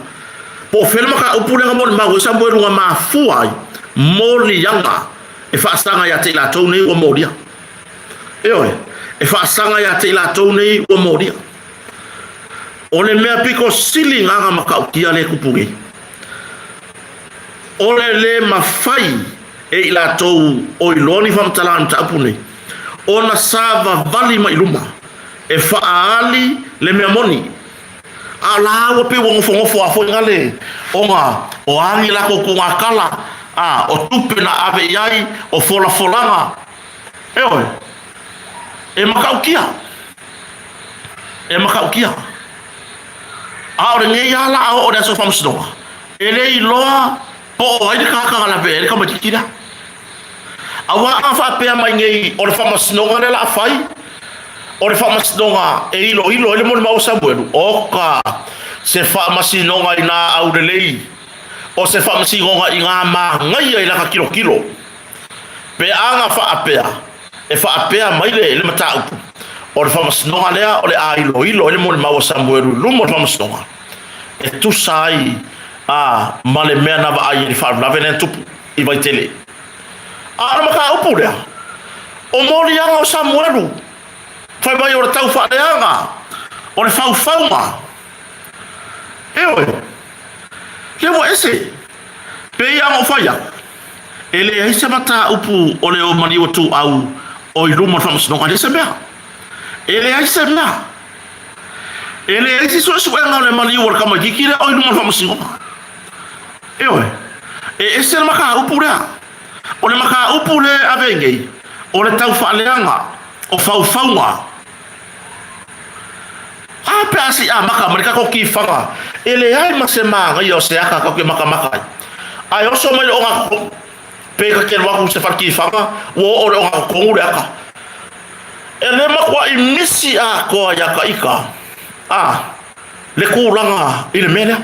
Po o fea le mataupu lea na molimau ai Samuelu na mafua ai moliaga e faasaga ia te i latou nei ua molia. Ioe, e faasaga ia te i latou nei ua molia. O le mea pito sili lena na matautia lea e tupu nei, o le le mafai e i latou o iloa ni faamatalaga i le mataupu nei ona savavali mai luma e faaali le mea moni. A o la ua pei ua nofonofo lava foi gale ona o a ni latou tuugatala, a o tupe na ave i ai, o folafolaga. Ioe, e matautia, e matautia. A o lenei lava la a oo i le aso faamasinoga, e le iloa po o ai le tagata na lavea ai le tamaitiiti lea. Aua a faapea mai nei o le faamasinoga lea o le a fai, o le faamasinoga e iloilo ai le molimau a Samuelu, oka, se faamasinoga i nā aulelei, o se faamasinoga i nā manaia i lana tilotilo. Pe a na faapea, e faapea mai le, le mataupu, o le faamasinoga lea o le a iloilo ai le molimau a Samuelu i luma o le faamasinoga, e tusa ai a, ma le mea na vaai i le faalavelave lea na tupu i Vaitele. A o le mataupu lea, o moliaga o Samuelu, fai mai o le taufaaleaga, o le faufauga. Ioe, lea ua ese. Pei lava ona ou fai atu, e leai se mataupu o le o Maliuatuau o i luma o le faamasinoga, e leai se mea. E leai se mea. E leai se suesuega o le maliu o le tamaitiiti lea o i luma o le faamasinoga. Ioe, e ese le mataupu lea. O le mataupu lea e ave ai nei, o le taufaaleaga, o faufauga. A pe a se i amata mai le tatou tifaga, e leai ma se manaia o se aka tatou te matamata ai. Ae oso mai le ogatotonu, pe ta te alu atu i se fale tifaga, ua oo i le ogatotonu le aka. E le matuai misi atoa ia ta ita, a, le tulaga i le mea lea.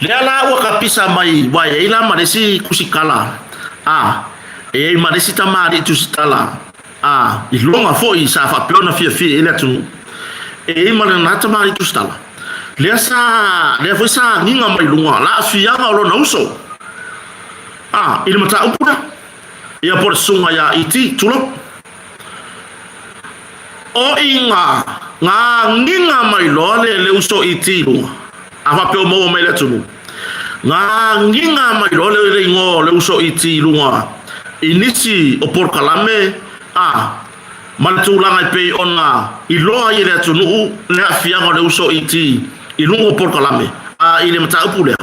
Lea la ua kapisa mai, ua i ai la ma le isi tusitala, a, e i ai ma le isi tamalii tusitala, a, iloga foi sa faapea ona fiafia i ai le atunuu, e i ai ma lana tamalii tusitala, lea sa, lea foi sa agiga mai luga la aafiaga o lona uso, a, i le mataupu lea, ia po o le susuga ia E.T. Tulou. O i ngā, ngā agiga mai loa le, le uso E.T. i luga, a faapea o maua mai le atunuu, ngā agiga mai loa le, le igoa o le uso E.T. i luga i nisi o polokalame, a, ma le tulaga e pei ona iloa ai e le atunuu le aafiaga o le uso E.T. i luga o polokalame, a i le mataupu lea,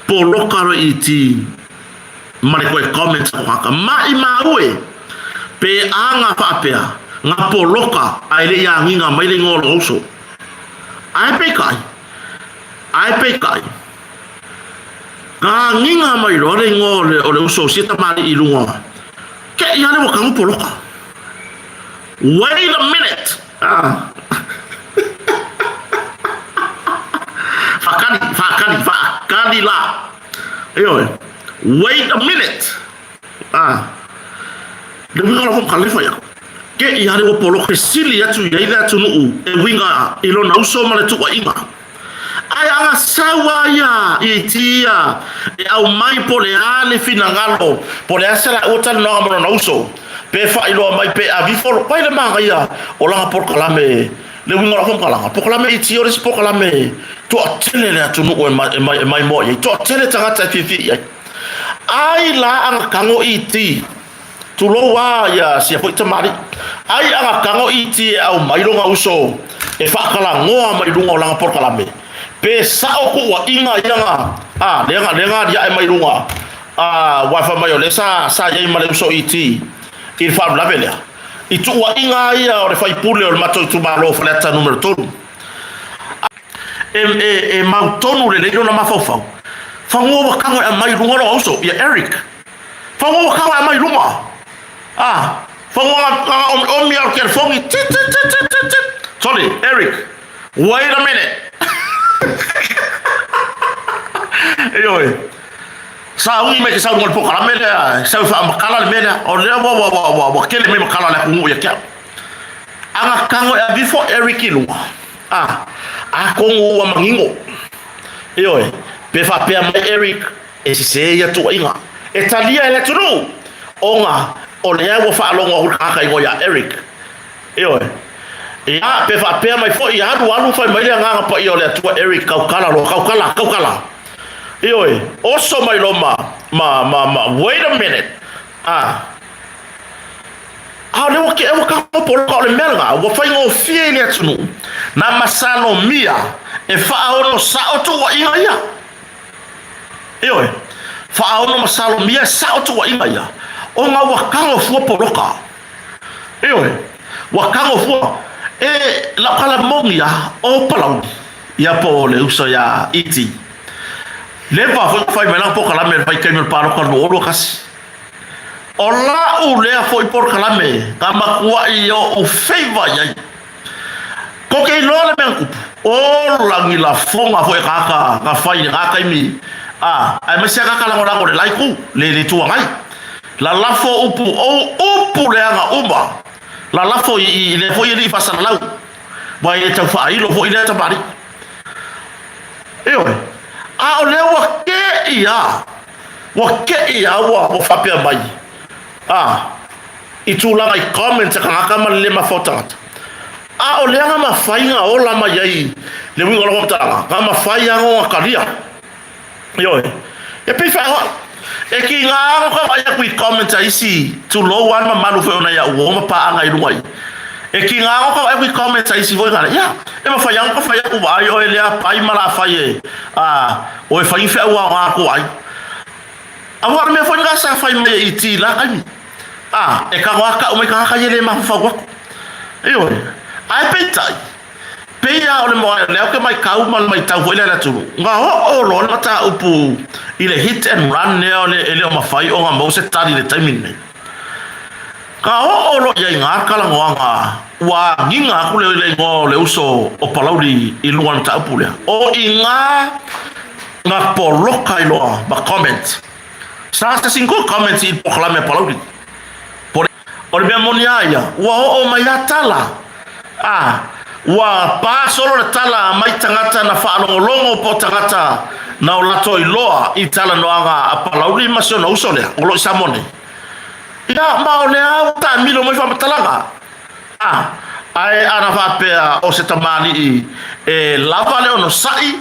poloka loa E.T. ma le toe comment a tagata. Maimau e! Pe a nga faapea, nga poloka ae le i agiga mai le igoa o lou uso. Ae peitai, ae peitai, nga agiga mai loa le igoa o le, o le uso o sia tamalii i luga, kei a le ua tago poloka. Wait a minute! Ah. Whakali, whakali, whakali la. Ioe. Wait a minute! Ah. Le uiga o la whakale whai aku. Ke i hare ua polo ke sili atu i ai le atunuu e uiga i lona uso ma le tuuaiga. Ae anga sau a ia i ti ia e aumai po le a le finagalo, po le a se laua talanoaga ma lona uso, pe faailoa mai pe avifo, pai le manaia o lana polokalame. Le uiga o lau faamatalaga, polokalame iti o le isi polokalame toatele le atunuu e mai, e mai, e maimoa i ai, toatele tagata e fiafia i ai. Ai la aga tago iti, tulou a ia sia foi tamalii, ai aga tago iti e aumai lona uso e faatalanoa mai luga o lana polokalame, pe sao tuuaiga ia na, a, lea na, lea na aliae mai luga, a, aua fai mai o lea sa, sa i ai ma le uso iti i le faalavelave lea. I tuuaiga ia o le faipule o le matou itumalo o Faleata numera 3, e, e, e mautonu lelei lona mafaufau, fanua ua tago e aumai i luga lou auso, ia Eric. Fanua ua tago e aumai i luma. Ah, fanua nga, nga omiomi a o le telefoni, tit, tit, tit, tit, tit, tit. Sorry, Eric. Wait a minute! Ioe. Sa ugi mai ke sau luga o le polokalame lea, sau e faamatala le mea lea, o lea ua, ua, ua, ua, ua tele mai matala a le atunuu ia te au. Aga tago e ave ifo Eric i luga, a, atonu ua manino. Ioe, pe faapea mai Eric, e sese ia tuuaiga. E talia e le atunuu, ona o lea ua faalogo atu le tagata igoa ia Eric. Ioe. Ia, pe faapea mai foi, alu alu fai mai le Agaga Paia o le Atua, Eric, tautala loa, tautala, tautala. Ioe, oso mai loa ma, ma, ma, ma, wait a minute. Ah. A o lea ua ke, ua tatou poloka o le mea lena, ua faigofie i le atunuu, na masalomia e faaono sao tuuaiga ia. Ioe, faaono masalomia e sao tuuaiga ia, ona ua tago fua poloka. Ioe, ua tago fua. E, lau tala moni lava, o Palauli, ia po o le uso ia Iti. Leva foi na fai mai lana polokalame i le vaitaimi o le palota 2021. O la'u lea foi polokalame na matua'i o'u feiva i ai. Ko ke iloa le mea na tupu, o lagi lafoga foi e tagata na fai i lena taimi, a, aemaise a tagata lagolago i le la itu, le, le Itu Agai. Lalafo upu, o upu leaga uma, lalafo i, i lea foi alii faasalalau, aua e le tau faailo foi lea tamalii. Ioe, a o lea ua te'i lava, ua te'i lava ua, ua faapea mai, a, i tulaga i comments a tagata ma le le mafa o tagata. A o lea na mafai na ola mai ai le uiga o lau faamatalaga, na mafai lava ona talia. Ioe. E pei faaigoa. E kiga lava ka vaai atu i comments a isi, tulou lava le mamalu foi ona ia uo ma paaga i luga i. E kiga lava ka vaai atu i comments a isi foi na, ia, e mafai lava ona fai atu vaai oe lea pai ma la fai e, a, oe fai ni feau aoga atu ai. Aua o le mea foi lena sa fai mai e ET i la taimi. A, e tago lava tau mai tagata ia e le mafaufau atu. Ioe. Ae peitai, pei lava o le moae o lea ou te matau ma le matau foi lea a le atunuu, na oo loa le mataupu i le hit and run lea e le o mafai ona maua se tali i le taimi lenei. Ka oo loa i ai na talanoaga ua agiga atu le igoa o le uso o Palauli i luga o le mataupu lea. O i ina na poloka ai loa ma comment. Sa se single comment i le polokalame a Palauli. Po o le mea moni a ia, ua oo mai a tala. A, ua pa solo le tala mai tagata na faalogologo po o tagata na o latou iloa i talanoaga a Palauli ma si ona uso lea, o lo o i Samoa nei. Ia, ma o lea ua taamilo mai faamatalaga. A, ae ana faapea o se tamalii e lava le onosai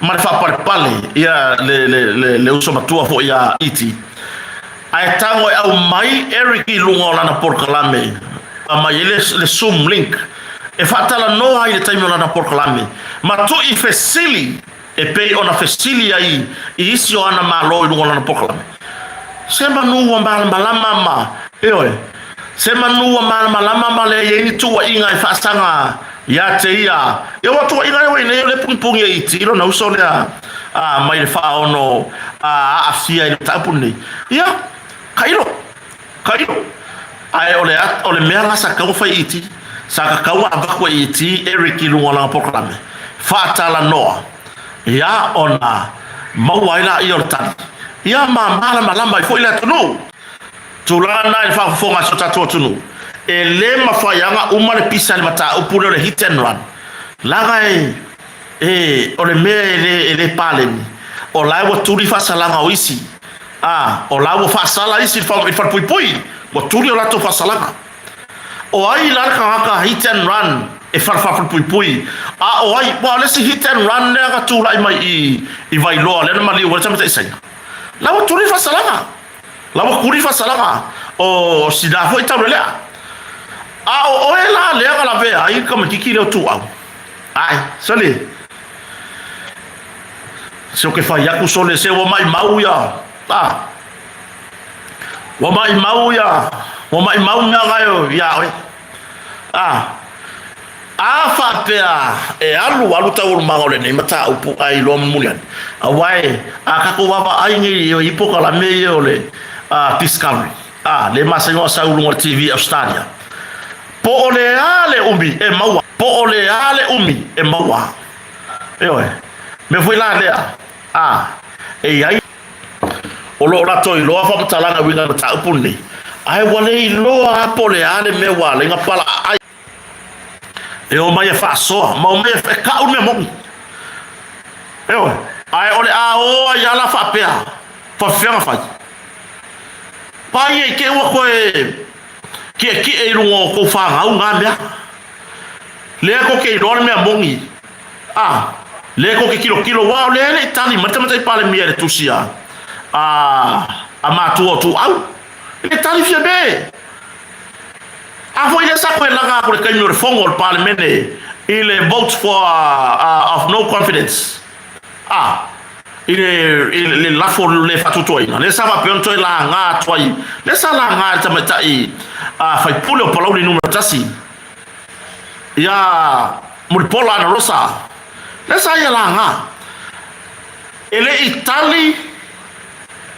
ma le faapalepale ia le, le, le, le uso matua foi ia Iti. Ae tago e aumai Eric i luga o lana polokalame, aumai ai le, le Zoom link e faatalanoa ai i le taimi o lana polokalame, ma tui fesili e pei ona fesili ai i isi o ana malo i luga o lana polokalame. Se manu ua malamalama ma, ioe, se manu ua malamalama ma leai ai ni tuuaiga e faasaga ia te ia. Ia ua tuuaiga lea ua i nei o lea e pugipugī e iti i lona uso lea a, mai le faaono a aafia i le mataupu lenei. Ia, tailo. Tailo. Ae o le, o le mea la sa tatau ona fai e ET, sa tatau ona avatu e ET Eric i luga o lana polokalame, faatalanoa, ia, ona maua ai laia o le tali, ia ma malamalama ai foi le atunuu. Tulaga lena i le faafofoga a si o tatou atunuu, e le mafai lava ona uma le pisa i le mataupu lea o le hit and run, leaga e, e, o le mea e le, e le paleni, o la e ua tuli faasalaga o isi. Ā, o la ua faasala isi i le falepuipui, ua tuli o latou faasalaga. O ai la le tagata hit and run e falepuipui, a o ai, aua o le isi hit and run lea na tulai mai i i Vailoa lea na maliu ai le tamaitai Saina, la ua tuli faasalaga, la ua tuli faasalaga o sina foi taulelea. A o oe la lea na lavea ai le tamaititi lea o Tuau, ae, sole, Se o ke fai aku sole se ua maʻimau ia a ua maʻimau ia ua maʻimau mea gae iā oe a a faapea e alu alu taualumaga o lenei mataupu ae iloa mulimuli ane aua e a tatou vaavaai nei i polokalame ia o le Discovery a le masani ona sau i luga o le TV i Australia po o le a le umi e maua. Po o le a le umi e maua. Ioe. Mea foi la lea, a, e i ai. O lo o latou iloa faamatalaga e uiga i le mataupu lenei, ae ua le iloa lava po o le a le mea ua ala ai ona palaaai. E omai e faasoa ma omai e kau le mea moni. Ioe. Ae o le a o ai lava la faapea, faapefea ona fai? Paia i te i ua toe Kiekie i luga o kou fanau na mea. Lea kou te iloa le mea moni. A, lea kou te kilokilo, ua o lea e le i tali mai le Tamaitai Palemia i le tusi a, a, a matua o Tuuau. E le tali Fiame. A foi lea sa koe laga aku i le taimi o le fono o le Palemene i le vote for uh, of no confidence. A, i le, i le lafo le faatuatuaina, lea sa faapea ona toe laga atu ai, lea sa laga e le tamaitai a faipule o Palauli numera 1, ia Mulipola Anarosa, lea sa ia laga. E le i tali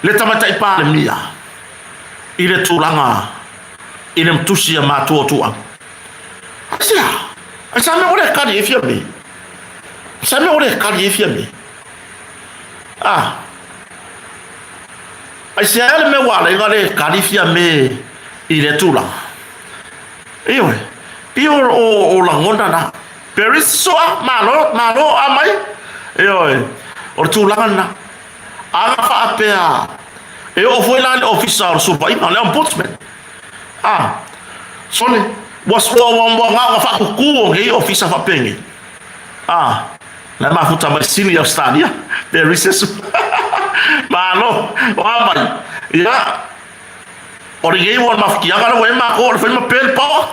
le tamaitai Palemia i le tulaga i le tusi a matua o Tuuau. Aisea? Aisea mea ua le tali ai Fiame? Sa mea ua le tali ai Fiame? Ah. Aisea le mea ua ala ai ona le tali Fiame i lea tulaga? Ioe, pei o, o, o lagona na. Paris soa, malo, malo a mai. Ioe, o le tulaga lena. Ana faapea, e oo foi la i le ofisa o le sulufaiga, le ombudsman. Ah, sole, ua, ua, ua, ua na ona faakuku o nei ofisa faapenei. Ah, na e mafuta mai Sini Australia, Paris e Malo, o a mai. Ia, o lenei ua mafutiaga le ua e mākou o le fai ma pe le paoa.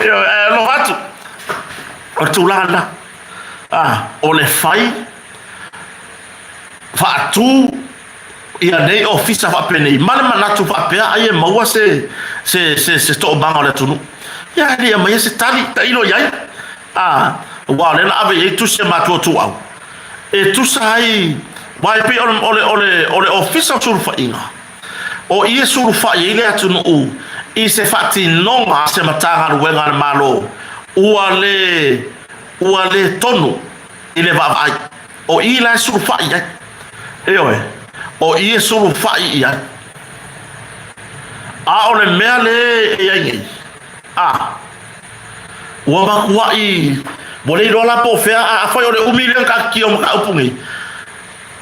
Ia, e alofa atu. O le tulaga lena. Ah, o le fai faatu ia nei ofisa faapenei ma le manatu faapea ai e maua se se se se toomaga o le atunuu. Ia e le i aumaia se tali, tailo i ai. A, aua o lea na ave i ai tusi a matua ituau e tusa ai, aua e pei o le, o le, o le, o le ofisa o sulufaiga, o i e sulufai ai le atunuu i se faatinoga a se Matagaluega a le Malo ua le, ua le tonu i le vaavaai. O i la e sulufai i ai. Ioe, o i e sulufai i ai. A o le mea le e i ai nei, a, ua matuai, ua le iloa la po o fea, a, afai o le umi lea na taatitia o mataupu nei,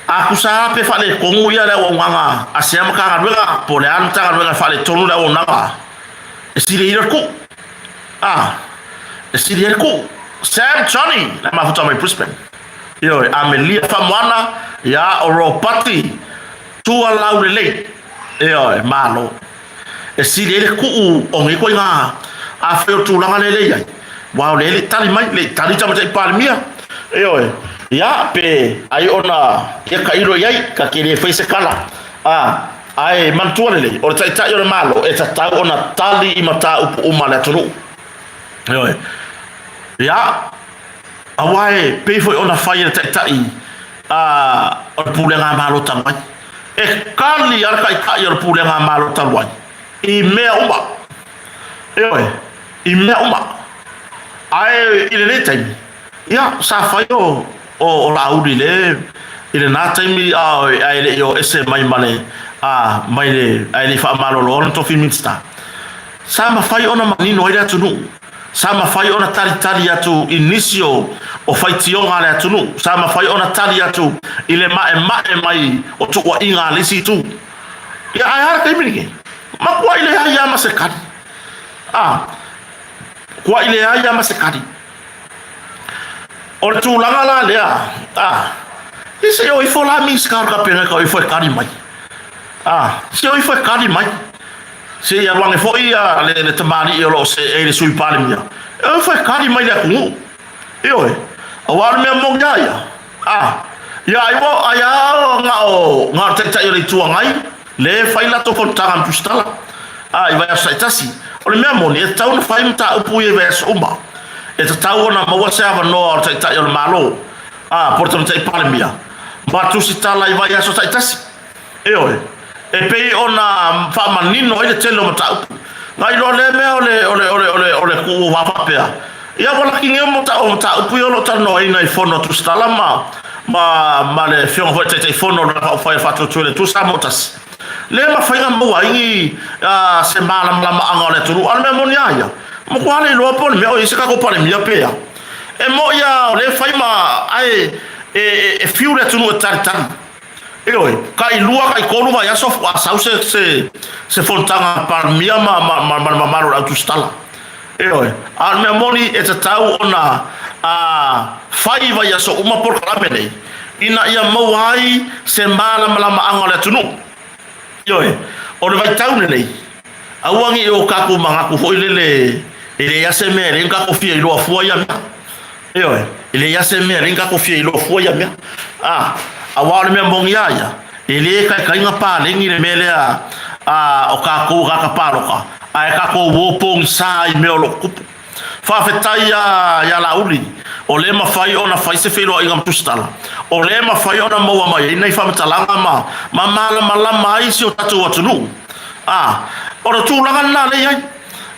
a tusa lava pe faaletonu ia le auaunaga a sea Matagaluega, po o le a le Matagaluega e faaletonu le auaunaga, e sili ai le tuu. A, e sili ai le tuu. Sam Johnny, le mafuta mai Brisbane. Ioe, Amelia Faamoana, ia, o Ropati, Tua Laulelei. Ioe, malo. E sili ai le tuu o nei ituaiga afai o le tulaga lea e i ai, aua o lea e le i tali mai, le i tali Tamaitai Palemia. Ioe, ia, pe ai ona ia tailo i ai, ta te le fai se tala. A, ae manatua lelei, o le Taitai o le Malo e tatau ona tali i mataupu uma a le atunuu. Ioe. Ia, Aua e pei foi ona fai e le Taitai a o le Pulega a Malo talu ai. E kali lava le Taitai o le Pulega a Malo talu ai i mea uma. Ioe, i mea uma. Ae i lenei taimi, ia, sa fai o, o, o Laauli i le, i lena taimi a, ae le i o ese mai ma le, a, mai le, ae le i faamalolo ona tofi Minisita. Sa mafai ona manino ai le atunuu. Sa mafai ona talitali atu i nisi o o faitioga a le atunuu. Sa mafai ona tali atu i le maemae mai o tuuaiga a le isi itu. Ia ae a le taimi lenei? Matuai leai lava ma se tali. A, tuai leai lava ma se tali. O le tulaga la lea, a, ia se i o ifo la Minisita o le Kapeneta o ifo e tali mai. A, se i o ifo e tali mai. Se i alu ane foi ia le, le tamalii o lo o seei i le Sui Palemia, e o ifo e tali mai le atunuu. Ioe, aua o le mea moni lava ia, a, ia ai ua, ai lava na o, na o le Taitai o le Itu Agai lea e fai latou fonotaga ma tusitala, a, i vaiaso taitasi. O le mea moni, e tatau ona fai mataupu ia i vaiaso uma. E tatau ona maua se avanoa o le Taitai o le Malo, a, po o le Tamaitai Palemia, ma tusitala i vaiaso taitasi. Ioe, e pei ona faamanino ai le tele o mataupu. Na iloa lea mea o le, o le, o le, o le, o le kuu wā faapea. Ia ua laki nei o ta, o mataupu ia o lo o talanoaina i fono a Tusitala ma, ma, ma le Afioga foi i le Taitaifono o le Faaupufai a le Faatuatua i le Atua Samoa Tasi. Le mafai ona maua ai ni, a, se malamalamaaga o le atunuu. A o le mea moni lava ia, matua le iloa po o le mea o i ai se tatou Palemia pe a. E moni lava o lea e fai ma, ae e, e, e fiu le atunuu e talitali. Ioe, tailua, taitolu vaiaso faatoa sau se, se, se fonotaga a Palemia ma, ma, ma, ma le mamalu o le au tusitala. Ioe, a o le mea moni e tatau ona a, fai i vaiaso uma polokalame nei, ina ia maua ai se malamalamaaga o le atunuu. Ioe, o le vaitau lenei, aua ne i o tatou manatu foi lele e leai lava se mea e leai ni tatou fia iloa fua ia mea. Ioe, e leai lava se mea e leai ni tatou fia iloa fua ia mea. A, aua o le mea moni lava ia, e le taitai ona paleni le mea lea a, o tatou tagata palota, ae tatou o pogisa i mea o lo o tutupu. Faafetai lava ia Laauli, o lea e mafai ona fai se feiloaiga ma Tusitala, o lea e mafai ona maua mai ai nai faamatalaga ma, ma malamalama ai si o tatou atunuu. A, o le tulaga lena lea e i ai.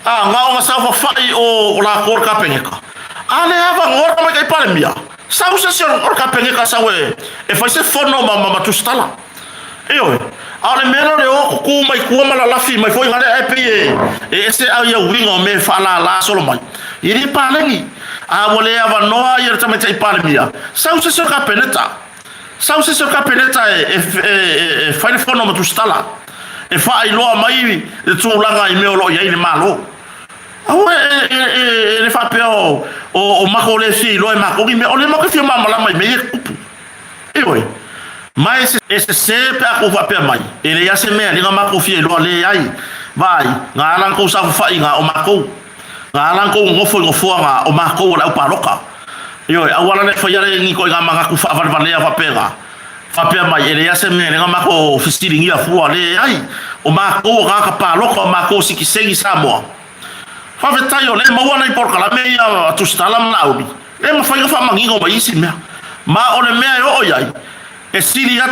A, na ona saofafai o latou o le Kapeneta, a lea e avanoa le Tamaitai Palemia, sau se isi o le Kapeneta sau e, e fai se fono ma, ma, ma Tusitala. Ioe, a o le mea lea o le o tutu mai tua ma lalafi mai foi gale ae pei e, e ese au ia uiga o mea e faalala solo mai. E le paleni. A ua le avanoa ia le Tamaitai Palemia, sau se isi o le Kapeneta. Sau se isi o le Kapeneta e, e, e, e fai le fono ma Tusitala. E faailoa mai le tulaga i mea o lo o i ai le Malo. Aua e, e, e, e le faapea o, o, o matou le fia iloa e matou ni mea, o lea matou te fia malamalama i mea ia e tutupu. Ioe. Ma e, e sese pe a tou faapea mai, e leai lava se mea e le na matou fia iloa, leai. Vaai, na ala na tou saofafaiga o matou. Na ala na tou nonofo i nofoa na o matou o le au palota. Ioe, aua la le faia le ni ituaiga manatu faavalevalea faapena. Faapea mai, e leai lava se mea e le na matou fesiligia fua, leai. O matou o tagata palota, o matou o sitiseni Samoa. Faafetai o lea e maua nai polokalame ia a Tusitala ma Laauli, e mafai ona faamanino mai isi mea. Ma o le mea e oo i ai, e sili atu.